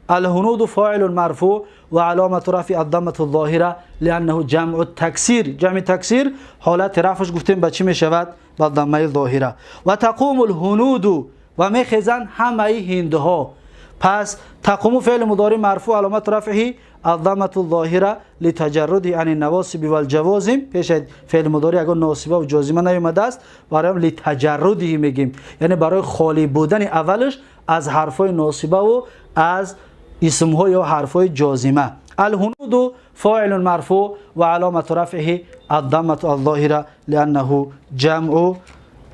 الهنود فاعل مرفوع وعلامة رفع الضمة الظاهرة لأنه جمع التکسیر، جمع تکسیر حالت رفعش گفتیم به چی میشود؟ به ضمه ظاهره. و تقوم الهنود، و میخزن همه هندها. پس تقوم فعل مضارع مرفوع علامت رفعه الضمة الظاهرة لتجرد عن النواصب والجوازم. پیش فعل مضارع اگر ناصبه و جازمه نیومده است برای لتجرده میگیم، یعنی برای خالی بودن اولش از حرفای ناصبه و از اسم‌ها یا حرفای جازمه. الهنود فاعل مرفوع وعلامة رفعه الضمة الظاهرة لأنه جمع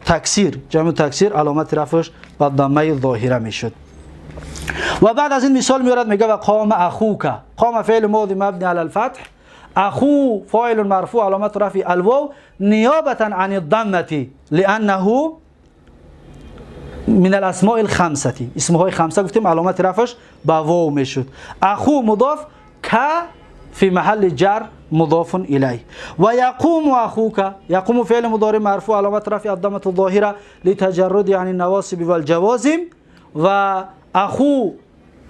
تکسیر، جمع تکسیر علامت رفعش با ضمه ظاهره میشد. و بعد از این مثال میارد میگه و قام اخوک. قام فعل ماضی مبنی علی الفتح، اخو فاعل مرفوع علامت رفع الواو نیابة عن الضمة لأنه من الاسماء الخمسة. اسمهای خمسه گفتیم علامت رفعش با واو میشد. اخو مضاف ک في محل جر مضاف إليه. ويقوم أخوك، يقوم فعل مضارع مرفوع علامة رفع الضمة الظاهرة لتجرد عن النواصب والجوازم. وأخو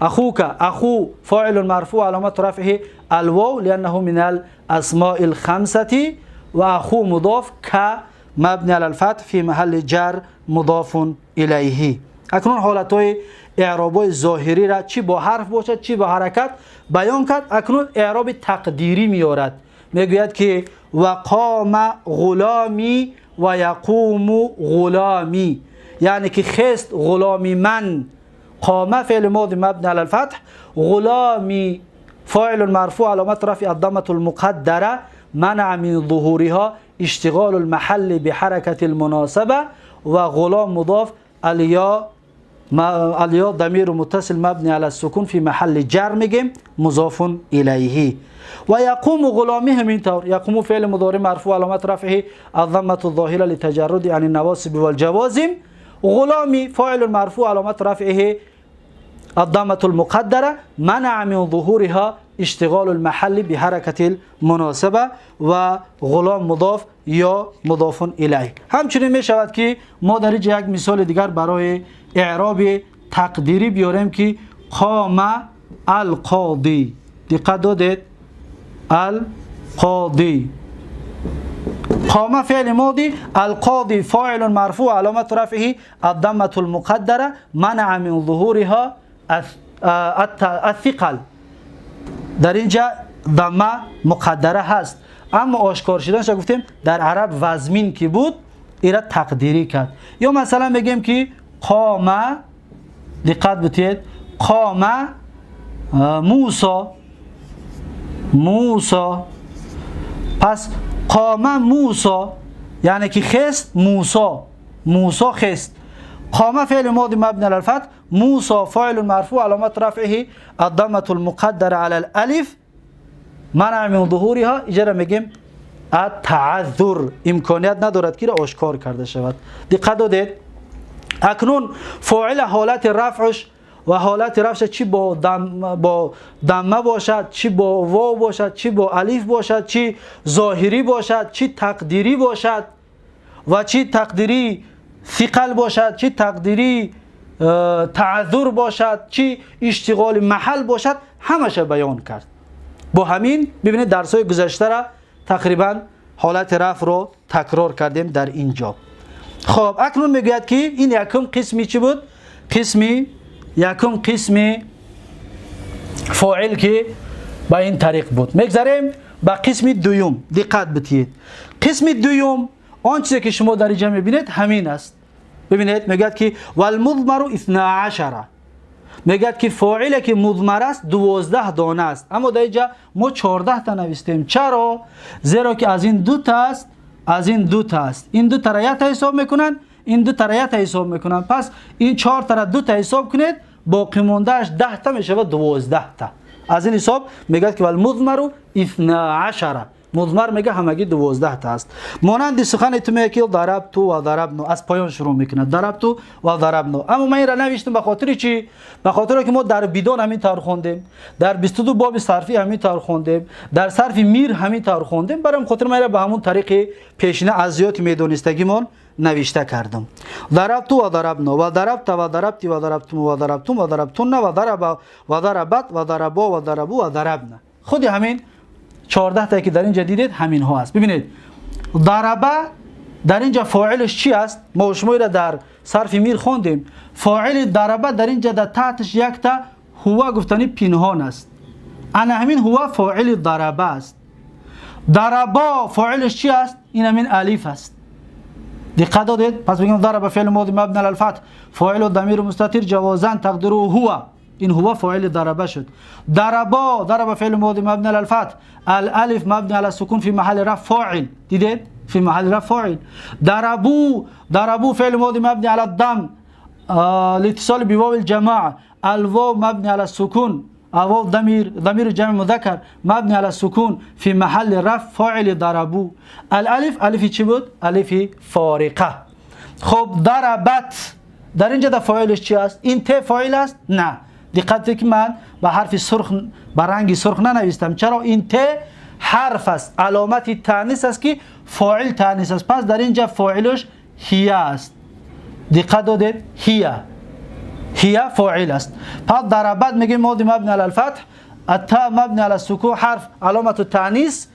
أخوك، أخو فاعل مرفوع علامة رفعه الواو لأنه من الأسماء الخمسة. وأخو مضاف ك مبني على الفتح في محل جر مضاف إليه. اکنون حالتهای اعرابای ظاهری را چی با حرف باشد چی با حرکت بیان کرد. اکنون اعراب تقدیری میارد، میگوید که وقام غلامی و یقوم غلامی، یعنی که خست غلامی من. قام فعل ماضی مبنی علی الفتح، غلامی فاعل مرفوع علامت رفع الضمة المقدرة منع من ظهورها اشتغال المحل بحركة المناسبة. و غلام مضاف الیا ضمیر متصل مبنی علی السکون فی محل جر میگیم مضاف الیه. و یقوم غلامی همین طور، یقوم فعل مضارع مرفوع علامت رفعه الضمة الظاهرة لتجرد عن النواصب والجوازم. غلامی فاعل مرفوع علامت رفعه الضمة المقدرة منع من ظهورها اشتغال المحل بحركة المناسبة. و غلام مضاف یا مضاف الیه. همچنین می شود که ما در اینجا یک مثال دیگر برای اعراب تقدیری بیاریم که قام القاضی. دقت دادید؟ القاضی. قام فعل ماضی، القاضی فاعل مرفوع علامت رفعه الضمة المقدرة منع من ظهورها الثقل. در اینجا ضمه مقدره هست، اما آشکار شدنش گفتیم در عرب وزمین که بود ایرا تقدیری کرد. یا مثلا بگیم که قام، دقت بتید، قام موسی، موسی. پس قام موسی یعنی که خست موسی، موسی خست. قام فعل ماضی مبنی علی الفتح، موسی فاعل مرفوع علامت رفعه الضمة المقدرة على الالف منع من ظهورها. اجرا میگیم التعذر، امکانیت ندارد که را آشکار کرده شود. دقت دادید؟ اکنون فاعل حالت رفعش و حالت رفعش چی با دمه باشد، چی با واو باشد، چی با الف باشد، چی ظاهری باشد، چی تقدیری باشد و چی تقدیری ثقل باشد، چی تقدیری تعذر باشد، چی اشتغال محل باشد، همش بیان کرد. با همین ببینید درس‌های گذشته را تقریبا حالت رفع رو تکرار کردیم در اینجا. خب اکنون میگوید که این یکم قسمی چی بود؟ قسمی یکم قسمی فاعل که با این طریق بود. میگذریم با قسم دوم. دقت بدهید. قسم دوم آن چیزی که شما در اینجا میبینید همین است. ببینید میگوید که والمضمر 12، میگوید که فاعل که مضمر است 12 دانه است، اما در اینجا ما 14 تا نوشتیم. چرا؟ زیرا که از این دو تا است، از این دو تا است، این دو تا را یک تا حساب میکنن، این دو تا را یک تا حساب میکنن، پس این 4 تا را دو تا حساب کنید، باقی موندهش 10 تا میشه 12 تا. از این حساب میگه که والمضمر 12، مضمر میگه همگی 12 تا است. مانند سخن تو میگه که ضربت و ضربنا، از پایان شروع میکنه، ضربت و ضربنا. اما من این را نوشتم به خاطر چی؟ به خاطر که ما در بدون همین طور خوندیم، در 22 باب صرفی همین طور خوندیم، در صرف میر همین طور خوندیم. برام خاطر من را به همون طریق پیشینه از زیاد میدونستگیمون نوشته کردم. ضربت و ضربنا و ضربت و ضربت و ضربتم و ضربتم و ضربتن و ضرب و ضربت و ضربا و ضربوا و ضربنا. خود همین 14 تا که در اینجا دیدید همین ها است. ببینید ضربه در اینجا فاعلش چی است؟ ما شما را در صرف میر خوندیم. فاعل ضربه در اینجا در تحتش یک تا هو گفتنی پنهان است. انا همین هو فاعل ضربه است. ضربا فاعلش چی است؟ این همین الف است. دقت دادید؟ پس بگیم ضرب فعل ماضی مبنی علی الفتح، فاعل ضمیر مستتر جوازا تقدیره هو، این هو فاعل ضربه شد. ضربا ضرب فعل ماضی مبنی علی الفتح، الالف مبنی علی السکون فی محل رفع فاعل، دیدید؟ فی محل رفع فاعل. ضربو ضربو فعل ماضی مبنی علی الضم الاتصال بواو الجماعه، الواو مبنی علی السکون، الواو ضمير جمع مذکر مبنی علی السکون فی محل رفع فاعل ضربو. الالف الف چی بود؟ الف فارقه. خب ضربت در اینجا در فاعلش چی است؟ این ت فاعل است؟ نه. دقت که من به حرف سرخ، به رنگ سرخ ننوشتم. چرا؟ این ت حرف است، علامت تانیث است که فاعل تانیث است، پس در اینجا فاعلش هی است. دقت دادید؟ هی هي فاعل است. پس ضربت میگه ماضی مبنی علی الفتح، التاء مبنی علی السکون، حرف علامت التانیث،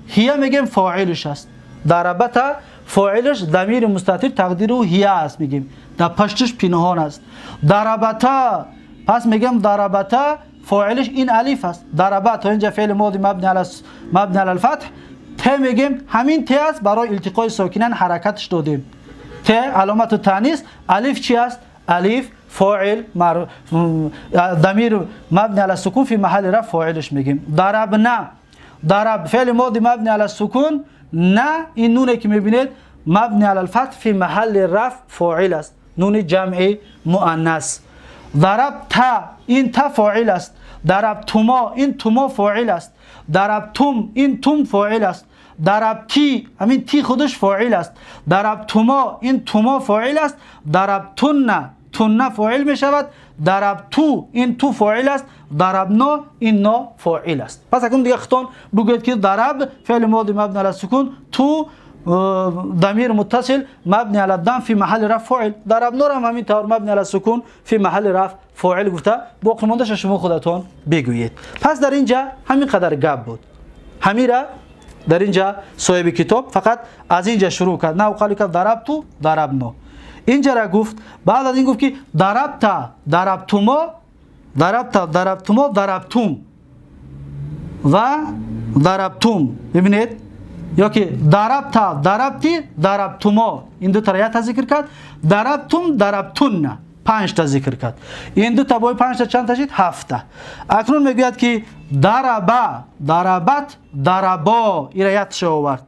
هي میگیم فاعلش است. ضربت فاعلش ضمیر مستتر تقدیره هي است، میگیم در پشتش پنهان است. ضربتا پس میگم ضربتا فاعلش این الف است. ضربت تا اینجا فعل ماضی مبنی علی الفتح، ت میگیم همین ت است، برای التقای ساکنین حرکتش دادیم. ت علامت التانیث، الف چی است؟ الف فاعل ضمیر مبنی علی السکون فی محل رفع فاعلش میگیم. ضربنا ضرب فعل ماضی مبنی علی السکون، نه این نونه که میبینید مبنی علی الفتح فی محل رفع فاعل است، نون جمع مؤنث. ضربت این تا فاعل است. ضربتما این تما فاعل است. ضربتم این تم فاعل است. ضربتی همین تی خودش فاعل است. ضربتما این تما فاعل است. ضربتن تن فاعل می شود. ضربتو این تو فاعل است. ضربنا این نا فاعل است. پس اکنون دیگه خودتون بگویید که ضرب فعل ماضی مبنی علی السکون، تو ضمیر متصل مبنی علی الضم فی محل رفع فاعل. ضربنا را هم همین طور مبنی علی السکون فی محل رفع فاعل گفته، باقی ماندهش شما خودتون بگویید. پس در اینجا همین قدر گپ بود. همین را در اینجا صاحب کتاب فقط از اینجا شروع کرد، نه قال که ضربتو ضربنا، اینجا را گفت. بعد از این گفت که ضربت ضربتما ضربت ضربتما ضربتم و ضربتم. ببینید یا که ضربت ضربتی ضربتما، این دو تا را ذکر کرد. ضربتم ضربتن 5 تا ذکر کرد. این دو تا با 5 تا چند تا شد؟ 7 تا. اکنون میگوید که ضربه ضربت ضربا، این را یادش آورد،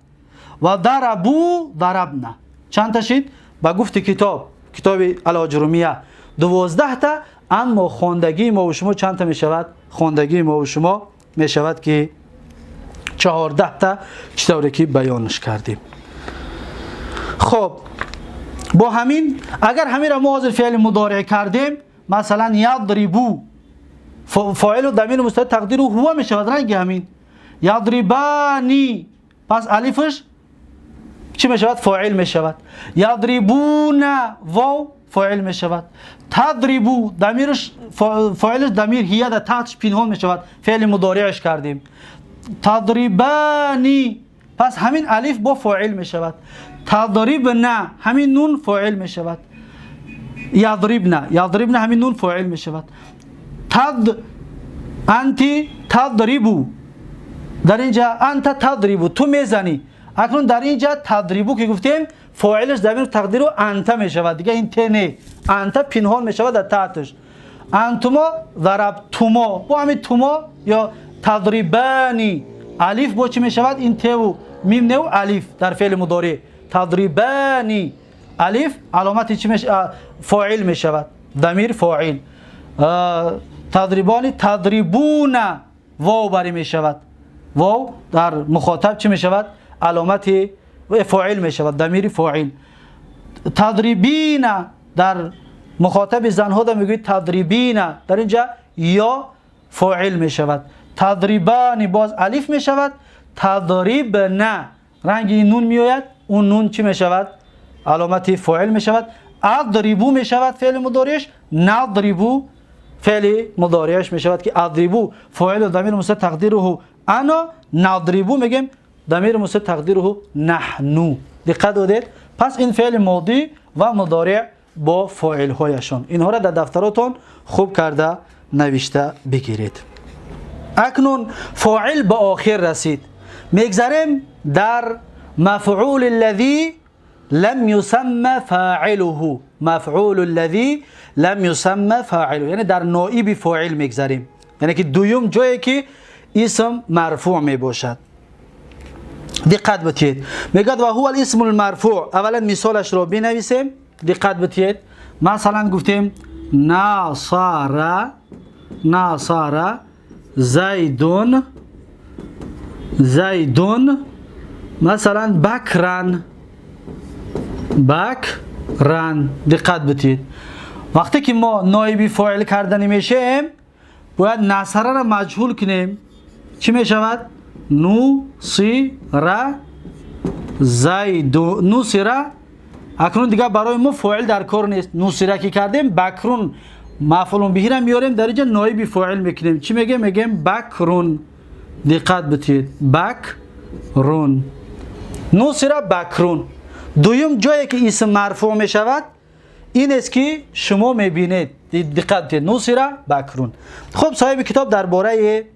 و ضربو ضربنا چند تا شد؟ با گفت کتاب الاجرومیه 12 تا. اما خواندگی ما و شما چند تا می شود؟ خواندگی ما و شما می شود که 14 تا، چطوری که بیانش کردیم. خب با همین اگر همین را ما حاضر فعل مضارع کردیم، مثلا یضربو فاعل و ضمیر مستتر تقدیر هو می شود، رنگ همین یضربانی، پس الفش چی می شود؟ فاعل می شود. یضربون واو фоил мешавад. Тадрибу дамирш фоилш дамир ҳия дар таҳташ пинҳон мешавад, феъли мудориъш кардем. Тадрибани, пас ҳамин алиф бо фоил мешавад. Тадрибна, ҳамин нун фоил мешавад. Ядрибна, ядрибна ҳамин нун фоил мешавад. Тад анти тадрибу, дар инҷа анта тадрибу, ту мезанӣ. Акнун дар инҷа тадрибу ки гуфтем, фоилаш дамир тақдиру анта мешавад, дига ин те не, анта пинҳон мешавад дар таҳташ. Антумо зарабтумо, бо ҳамин тумо ё тадрибани алиф бо чӣ мешавад? Ин теву мим неу алиф дар феъли мудори тадрибани алиф аломати чӣ фоил мешавад, дамир фоил. Тадрибани тадрибуна вов барӣ мешавад, вов дар мухотаб чӣ мешавад? Аломати фоил мешавад, дамири фоил. Тадрибина дар мухотаби занҳо да мегӯяд тадрибина, дар инҷа ё фоил мешавад. Тадрибани боз алиф мешавад. Тадрибна ранги нун меояд, он нун чӣ мешавад? Аломати фоил мешавад. Адрибу мешавад феъли мудориаш, надрибу феъли мудориаш мешавад, ки адрибу фоилу дамир муса тақдируҳу ана, надрибу мегем дамир муса тақдируҳу наҳну. Диққат додед? Пас ин феъли модӣ ва мудориъ бо фоилҳояшон, инҳоро дар дафтаротон хуб карда навишта бигиред. Акнун фоил ба охир расид, мегзарем дар мафъул аллазӣ лам юсамма фаъилуҳу. Мафъул аллазӣ лам юсамма фаъилуҳу, яъне дар ноиби фоил мегзарем, яъне ки дуюм ҷое ки исм марфӯъ мебошад. Диққат битиҳед, мегӯяд ва ҳува алисму лмарфӯъ. Аввалан мисолашро бинависем, диққат битиҳед. Масалан гуфтем насара, насара зайдун, зайдун масалан бакран, бакран. Диққат битиҳед, вақте ки мо ноиби фоил карданӣ мешавем, бояд насараро маҷҳул кунем. Чӣ мешавад? Нусира зайду, нусира. Акнун дигар барои мо фоил дар кор нест. Нусира ки кардем, бакрун мафъулун биҳира меорем, дар инҷа ноиби фоил мекунем. Чӣ мегем? Мегем бакрун. Диққат битиҳед, бакрун, нусира бакрун. Дуюм ҷое ки исм марфӯъ мешавад ин аст ки шумо мебинед. Диққат битиҳед, нусира бакрун. Хуб, соҳиби китоб дар бораи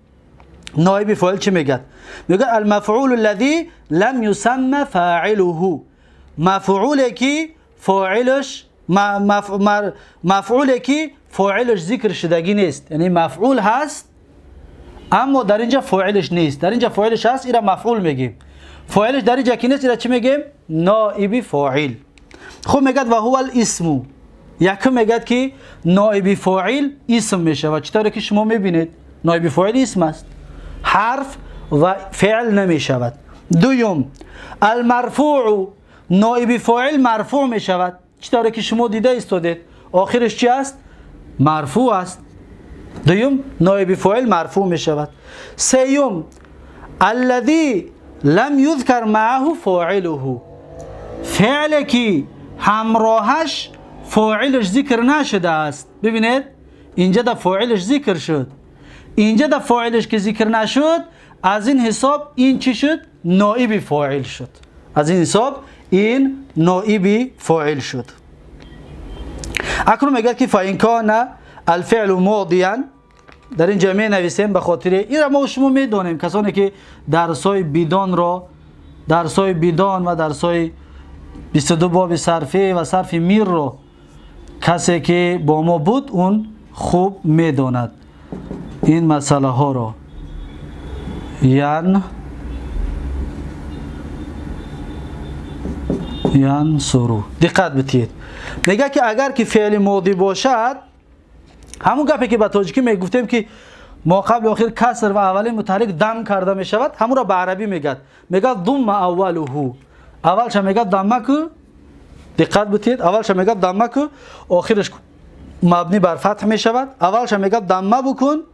ноиби фоил чӣ мегӯяд? Мегӯяд алмафъулу аллазӣ лам юсамма фаъилуҳу, мафъуле ки фоилаш, мафъуле ки фоилаш зикр шудагӣ нест, яъне мафъул ҳаст, аммо дар инҷа фоилаш нест. Дар инҷа фоилаш ҳаст, ира мафъул мегӯем. Фоилаш дар инҷа ки нест, ира чӣ мегӯем? Ноиби фоил. Хуб, мегӯяд ва ҳува алисму. Якум мегӯяд ки ноиби фоил исм мешавад. Чӣ тавре ки шумо мебинед, ноиби фоил исм аст, ҳарф ва феъл намешавад. Дуюм, алмарфӯъу, ноиби фоил марфӯъ мешавад. Чӣ тавре ки шумо дида истодед, охираш чи аст? Марфӯъ аст. Дуюм, ноиби фоил марфӯъ мешавад. Сеюм, аллазӣ лам юзкар мааҳу фоилуҳу, феъле ки ҳамроҳаш фоилаш зикр нашудааст. Бибинед, инҷа да фоилаш зикр шуд, инҷа да фоилаш ки зикр нашуд, аз ин ҳисоб ин чӣ шуд? Ноиби фоил шуд. Аз ин ҳисоб ин ноиби фоил шуд. Акнун мегӯяд ки фаин кана алфеълу модиян, дар ин ҷа менависем, ба хотири инра мо шумо медонем, касоне ки дарсҳои бидонро, дарсҳои бидон ва дарсҳои 22 боби сарфӣ ва сарфи мирро касе ки бо мо буд, он хуб медонад ин масъалаҳоро. Ян янсуру, диққат битиҳед, мегӯяд ки агар ки феъли модӣ бошад, ҳамун гапе ки ба тоҷикӣ мегуфтем, ки мо қабли охир каср ва аввалин мутаҳаррик дам карда мешавад, ҳамунро ба арабӣ мегӯяд. Мегӯяд думма аввалуҳу, аввалша мегӯяд дамма ку. Диққат битиҳед, аввалша мегӯяд дамма ку, охираш мабнӣ бар фатҳ мешавад. Аввалша мегӯяд дамма букун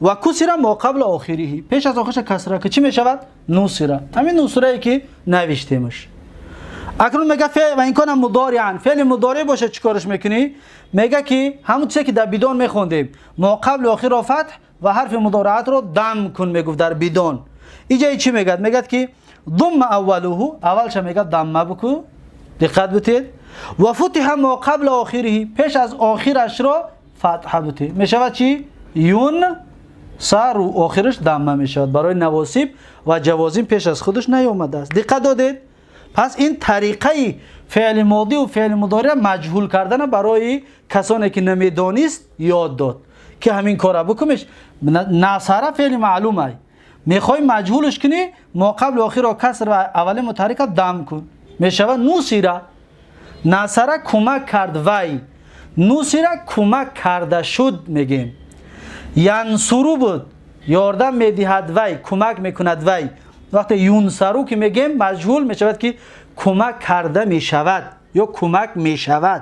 ва кусира мо қабла охириҳи, пеш аз охирша касра ку, чӣ мешавад? Нусира, ҳамин нусирае ки навиштемаш. Акнун мега феъл ва ин кана мудориан, феъли мудори бошад, чӣ кораш мекунӣ? Мега ки ҳамон чизе ки дар бидон мехондем, мо қабли охирро фатҳ ва ҳарфи мудораатро дам кун, мегуфт дар бидон. Иҷа чӣ мегӯяд? Мегӯяд ки думма аввалуҳу, аввалша мегӯяд дамма буку, диққат бутед, ва футиҳа мо қабла охириҳи, пеш аз охирашро фатҳа бутед. Мешавад чӣ? Юн сару, охираш дамма мешавад. Барои навосиб ва ҷавозим пеш аз худаш наёмадааст. Диққат додед? Пас ин тариқаи феъли модӣ ва феъли мудориа маҷҳул кардана барои касоне ки намедонист ёд дод, ки ҳамин кора бикумеш. Насара феъли маълумай, мехоҳӣ маҷҳулш кунӣ, мо қабли охирро каср ва аввали мутаҳаррика дам кун, мешавад нусира. Насара кӯмак кард вай, нусира кӯмак карда шуд мегем. Янсуру буд, ёрдам медиҳад вай, кӯмак мекунад вай. Вақте юнсару ки мегем, маҷҳул мешавад, ки кӯмак карда мешавад ё кӯмак мешавад.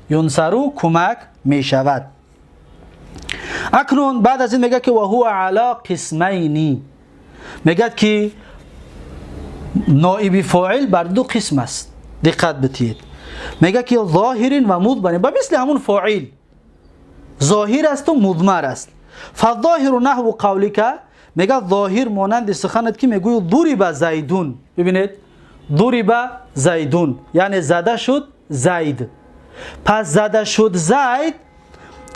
Юнсару кӯмак мешавад. Акнун баъд аз ин мегӯяд ки ваҳуа ала қисмайни, мегӯяд ки ноиби фоил бар ду қисм аст. Диққат битиҳед. Мегӯяд ки зоҳирин ва мудмарин, ба мисли ҳамун фоил зоҳир асту мудмар аст. Фазоҳиру наҳву қавлика, мегӯяд зоҳир монанди суханат ки мегӯӣ дуриба зайдун. Бибинед, дуриба зайдун, яъне зада шуд зайд. Пас зада шуд зайд,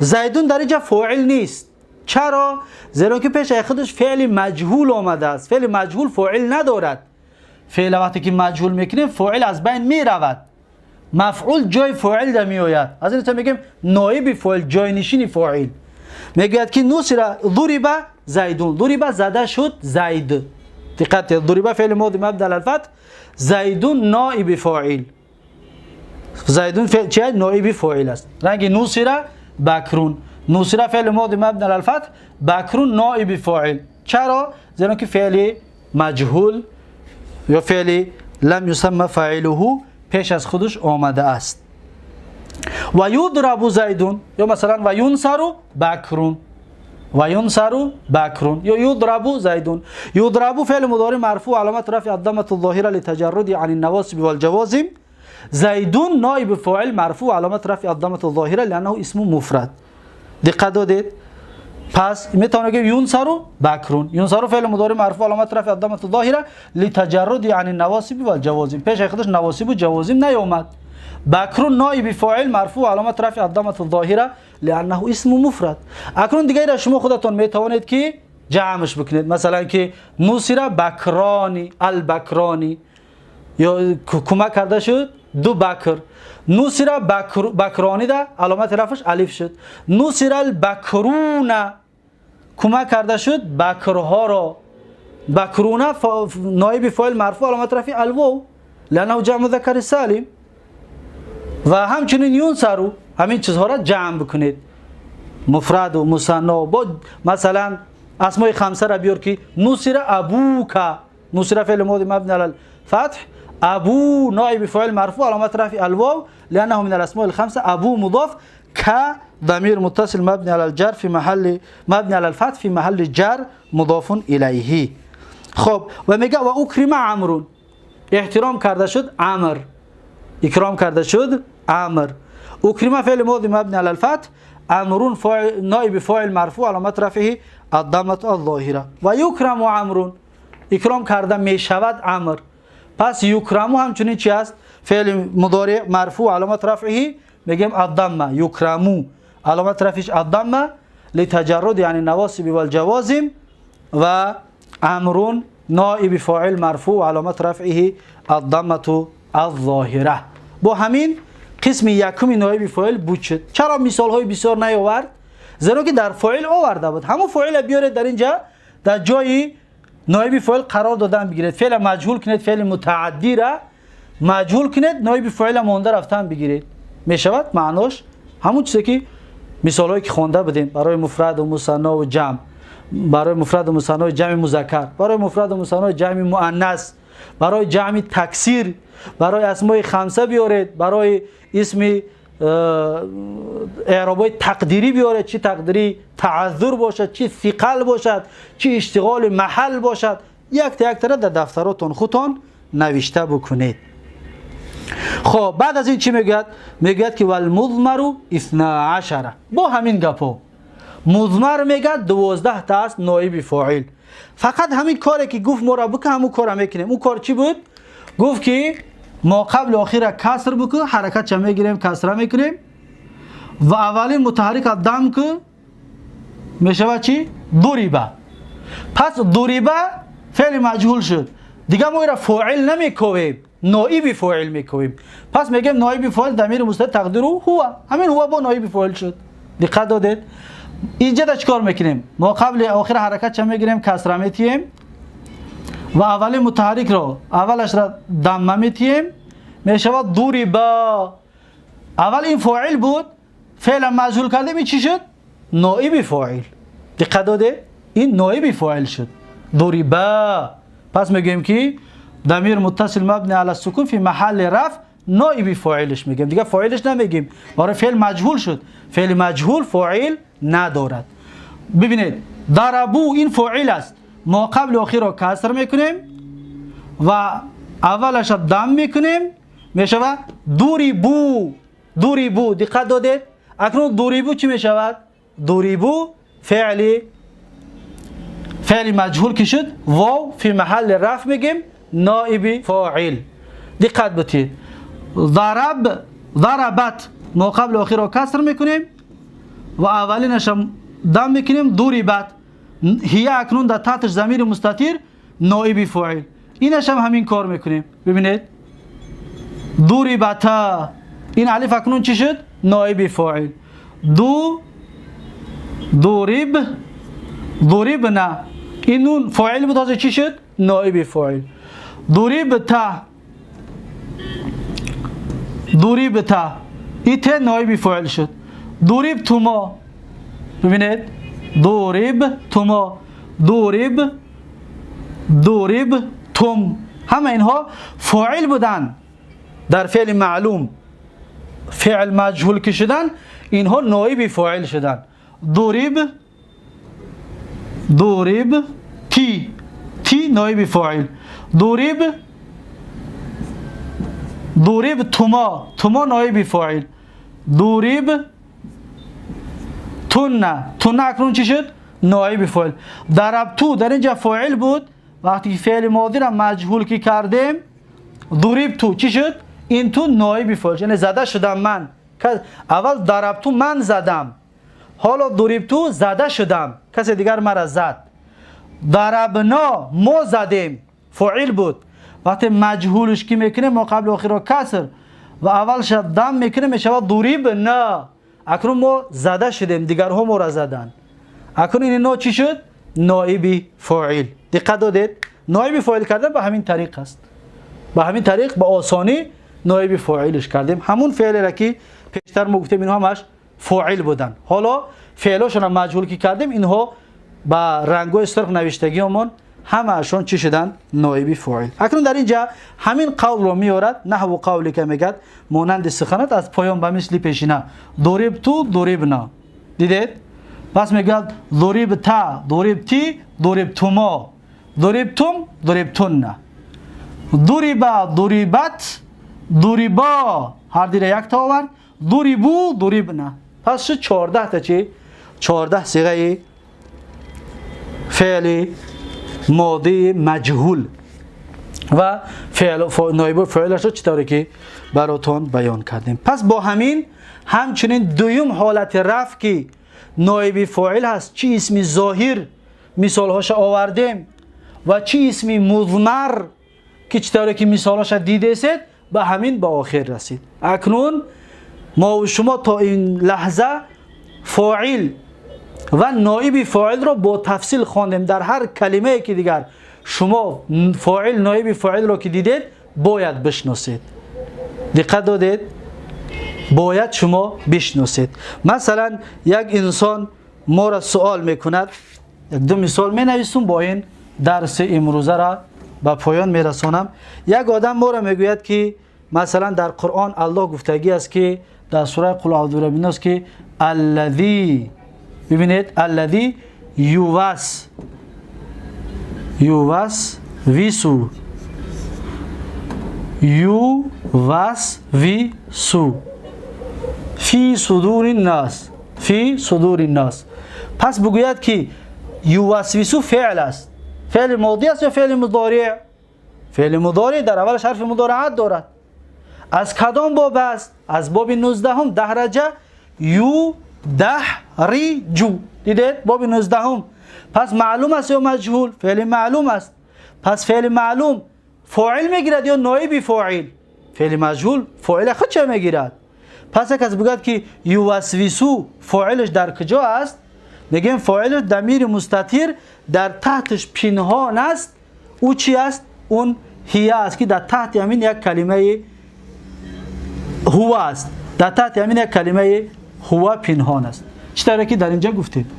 зайдун дар инҷа фоил нест. Чаро? Зеро ки пешаи худаш феъли маҷҳул омадааст. Феъли маҷҳул фоил надорад. Феъла вақте ки маҷҳул мекунем, фоил аз байн меравад, мафъул ҷои фоил да меояд. Аз ин мегӯем ноиби фоил, ҷойнишини фоил. Мегӯяд ки нусира, дуриба зайдун, дуриба зада шуд зайд. Диққат, дуриба феъли моди мабни алал фатҳ, зайдун ноиби фоил. Зайдун чи ноиби фоил аст? Ранги нусира бакрун. Нусира феъли моди мабни алал фатҳ, бакрун ноиби фоил. Чаро? Зеро ки феъли маҷҳул ё феъли лам юсамма фаилуҳу пеш аз худаш омадааст. Ва юдрабу зайдун, ё масалан ва юнсару бакрун, ва юнсару бакрун ё юдрабу зайдун. Юдрабу феъли мудори марфӯъ, аломат рафъи аддамату зоҳира литаҷарруди ани навосиби валҷавозим. Зайдун ноиби фоил марфӯъ, аломат рафъи аддамату зоҳира лианнаҳу исму муфрад. Диққат додед? Пас метавонем гӯем юнсару бакрун. Юнсару феъли мудори марфӯъ, аломат рафъи аддамату зоҳира литаҷарруди ани навосиби валҷавозим, пешаи худаш навосибу ҷавозим наёмад. Бакрун ноиби фоил марфӯъ, аломат рафъи аддамату зоҳира лианнаҳу исму муфрад. Акнун дигареро шумо худатон метавонед ки ҷамъш бикунед, масалан ки нусира бакрони, албакрони, ё кӯмак карда шуд ду бакр. Нусира бакронида аломати рафъш алиф шуд. Нусира албакруна, кӯмак карда шуд бакрҳоро. Бакруна ноиби фоил марфӯъ, аломати рафъи алвов лианнаҳу ҷамъу музаккари салим. Ва ҳамчунин юнсару, ҳамин чизҳоро ҷамъ бикунед, муфраду мусанно. Бо масалан асмои хамсара биёр ки нусира абука. Нусира феъли моди мабни алал фатҳ, абу ноиби фоил марфӯъ, аломат рафъи алвов лианнаҳу мин аласмои алхамса, абу мудоф, ка ضمير متصل مبني على الجر في محل مبني على الفتح في محل جر مضاف إليه. خب، و میگه و اکرم عمرو، احترام کرده شد عمر، اکرام کرده شد عمر. اکرم فعل ماضی مبني على الفتح، عمرو فاعل نائب فاعل مرفوع، علامت رفعه الضمه الظاهره. و یکرم عمرو، اکرام کرده میشود عمر. پس یکرمو همچنین چی است؟ فعل مضارع مرفوع، علامت رفعه میگیم الضمه. یکرمو علامت رفعش الضمه لتجرد یعنی نواصب والجوازم، و عمرو نائب فاعل مرفوع، علامت رفعه الضمه الظاهره. با همین قسم یکم نایب فاعل بود شد. چرا مثال های بسیار نیاورد؟ زیرا که در فاعل آورده بود. همون فاعل بیارید در اینجا در جای نایب فاعل قرار دادن بگیرید، فعل مجهول کنید، فعل متعدی را مجهول کنید، نایب فاعل مانده رفتن بگیرید، میشود معناش همون چیزی که مثال هایی که خوانده بودیم برای مفرد و مثنا و جمع، برای مفرد و مثنا و جمع مذکر، برای مفرد و مثنا و جمع مؤنث، برای جمع تکثیر، برای اسمای خمسه بیارید، برای اسم اعرابای تقدیری بیارید، چی تقدیری تعذر باشد، چی ثقل باشد، چی اشتغال محل باشد. یک تا یک تره در دفتراتون خودتون نوشته بکنید. خب بعد از این چی میگوید؟ میگوید که والمضمر 12. با همین گپو مضمر میگه 12 تا است نایب فاعل. فقط همین کاری که گفت ما را بکن، همون کارا میکنیم. اون کار چی بود؟ گفت که ما قبل آخر کسر بکن، حرکت چه میگیریم؟ کسره میکنیم و اولین متحرک دم که میشود چی؟ ضربه. پس ضربه فعل مجهول شد، دیگه ما را فاعل نمیکویم، نایب فاعل میکویم. پس میگیم نایب فاعل ضمیر مستتر تقدیر هو، همین هو با نایب فاعل شد. دقت دادید؟ اینجا دا چیکار میکنیم؟ ما قبل آخر حرکت چه میگیریم؟ کسره میتیم و اولین متحرک رو اولش را دمه میتیم، میشود ضربه. اول این فاعل بود، فعل مجهول کردیم، این چی شد؟ نایب فاعل. دقت داده؟ این نایب فاعل شد، ضربه. پس میگیم که ضمیر متصل مبنی علی السکون فی محل رفع نایب فاعلش میگیم، دیگه فاعلش نمیگیم، برای فعل مجهول شد، فعل مجهول فاعل ندارد. ببینید ضربو این فاعل است، ما قبل آخر را کسر میکنیم و اولش را دم میکنیم، میشود ضربو. ضربو دقت دادید؟ اکنون ضربو چی میشود؟ ضربو فعل مجهول که شد، واو فی محل رفع میگیم نایب فاعل. دقت بتید. ضرب ضربت ما قبل آخر را کسر میکنیم و اولینش دم میکنیم، ضربت. هي اکنون در تحتش ضمیر مستتر نایب فاعل. اینش هم همین کار میکنیم. ببینید ضربتا، این الف اکنون چی شد؟ نایب فاعل. دو ضرب ضربنا، این نون فاعل بود، تازه چی شد؟ نایب فاعل. ضربتا ضربتا، این ت نایب فاعل شد. ضربتما، ببینید ضربتما، ضرب ضربتم، همه اینها فاعل بودن در فعل معلوم. فعل مجهول که شدن اینها نایب فاعل شدن. ضرب ضرب تی، تی نایب فاعل. ضرب ضربتما، تما نایب فاعل. ضرب تن، تن اکنون چی شد؟ نایب فاعل. ضربتو در اینجا فاعل بود، وقتی فعل ماضی را مجهول که کردیم ضربتو چی شد؟ این تو نایب فاعل، یعنی زده شدم من. اول ضربتو من زدم، حالا ضربتو زده شدم، کسی دیگر مرا زد. ضربنا ما زدیم، فاعل بود. وقتی مجهولش که میکنیم ما قبل آخر را کسر و اولش دم میکنیم، میشود ضربنا. اکنون ما زده شدیم، دیگرها ما را زدن. اکنون این نوع چی شد؟ نایب فاعل. دقت دادید؟ نایب فاعل کردن به همین طریق است، به همین طریق به آسانی نایب فاعلش کردیم. همون فعل را که پیشتر ما گفتیم اینها همش فاعل بودن، حالا فعلاشون را مجهول که کردیم، اینها با رنگ‌های سرخ نوشتگیمون همه‌شون چی شدن؟ نایب فاعل. اکنون در اینجا همین قول رو میارد، نحو قولی که میگد مانند سخنت از پایان به مثل پیشینه، ضربتو ضربنا. دیدید؟ پس میگد ضربتا ضربتی ضربتما ضربتم ضربتن، ضرب ضربت ضربا، هر دیره یک تا آورد، ضربو ضربنا. پس شد 14 تا چی؟ 14 صیغه فعل ماضی مجهول و فعل نایب فاعلش رو چطوری که براتون بیان کردیم. پس با همین همچنین دوم حالت رفع که نایب فاعل هست، چی اسم ظاهر مثالهاش آوردیم و چی اسم مضمر که چطوری که مثالهاش دیده سید، به همین به آخر رسید. اکنون ما و شما تا این لحظه فاعل و نایب فاعل را با تفصیل خواندیم. در هر کلمه که دیگر شما فاعل نایب فاعل را که دیدید باید بشناسید. دقت دادید؟ باید شما بشناسید. مثلا یک انسان ما را سوال میکند، یک دو مثال می نویسم با این درس امروزه را به پایان میرسانم. یک آدم ما را میگوید که مثلا در قرآن الله گفتگی است که در سوره قل اعوذ برب الناس که الذی، ببینید الذی یوس یوس ویسو یوسوسو فی صدور الناس، فی صدور الناس. پس بگوید که یوسوسو فعل است، فعل ماضی است یا فعل مضارع؟ فعل مضارع در اولش حرف مضارعت دارد. از کدام باب است؟ از باب 19 دهرجه یو دهریجو. دیدید باب 19. پس معلوم است یا مجهول؟ فعل معلوم است. پس فعل معلوم فاعل میگیرد یا نایب فاعل؟ فعل مجهول فاعل خود چه میگیرد؟ پس اگه بگوید که یوسوسو فاعلش در کجا است، میگیم فاعل ضمیر مستتر در تحتش پنهان است. او چی است؟ اون هی است که در تحت همین یک کلمه هو است، در تحت همین یک کلمه هو پنهان است. چطوری که در اینجا گفتیم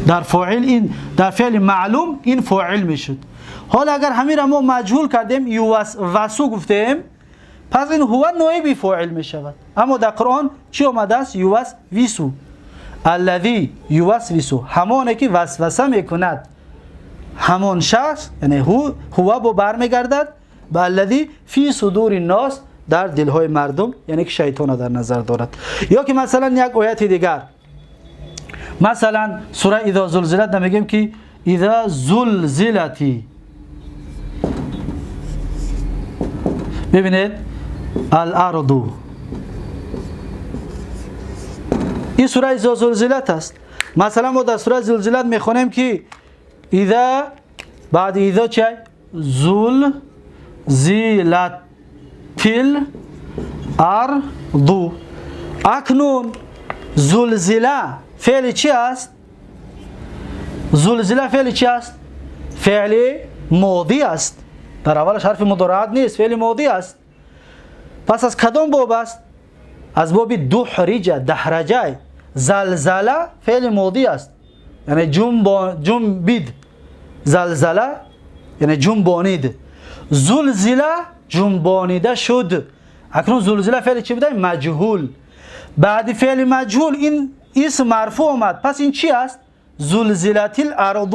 در فاعل این در فعل معلوم این فاعل میشد. حالا اگر همین را ما مجهول کردیم یوسوسو گفتیم، پس این هو نایب فاعل میشود. اما در قرآن چی آمده است؟ یوسوسو، الذی یوسوسو، همانه که وسوسه میکند، همان شخص، یعنی هو با برمیگردد به الذی فی صدور الناس، در دلهای مردم، یعنی که شیطان در نظر دارد. یا که مثلا یک آیت دیگر، مثلا سوره اذا زلزلت میگیم که اذا زلزلتی، ببینید الارض، این سوره اذا زلزلت است. مثلا ما در سوره زلزلت میخونیم که اذا بعد اذا چه؟ زلزلت الارض. اکنون زلزله فعل چی است؟ زلزله فعل چی است؟ فعل ماضی است. در اولش حرف مضارعت نیست، فعل ماضی است. پس از کدام باب است؟ از باب دحرجه، دحرجه. زلزله فعل ماضی است، یعنی جنبید. زلزله یعنی جنبانید. زلزله جنبانیده شد. اکنون زلزله فعل چی بوده؟ مجهول. بعد فعل مجهول این اسم مرفوع آمد. پس این چی است؟ زلزلت الارض.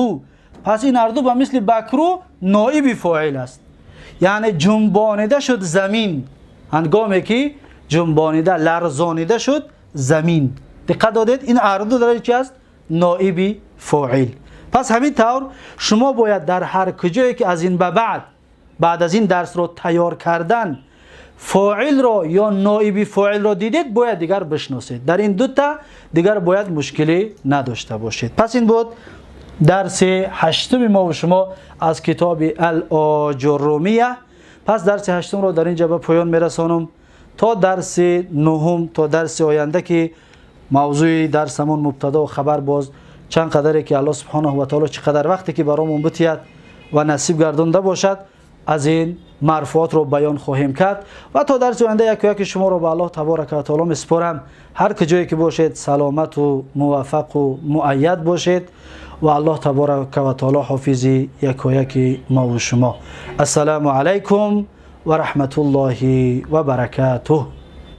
پس این ارض با مثل بکرو نایب فاعل است، یعنی جنبانیده شد زمین. هنگامی که جنبانیده لرزانیده شد زمین. دقت دادید این ارض در چی است؟ نایب فاعل. پس همین طور شما باید در هر کجایی که از این به بعد از این درس رو تیار کردن فاعل را یا نایب فاعل را دیدید، باید دیگر بشناسید. در این دوتا دیگر باید مشکلی نداشته باشید. پس این بود درس هشتم ما و شما از کتاب الآجرومیه. پس درس هشتم را در اینجا به پایان میرسانم تا درس نهم، تا درس آینده که موضوع درسمون مبتدا و خبر باز چند قدره که الله سبحانه و تعالی چقدر وقتی که برامون بتید و نصیب گردانده باشد از این مرفوعات رو بیان خواهیم کرد. و تا درس آینده یک یک شما رو به الله تبارک و تعالی میسپارم. هر کجایی که باشید سلامت و موفق و مؤید باشید و الله تبارک و تعالی حافظ یک یک ما و شما. السلام علیکم و رحمت الله و برکاته.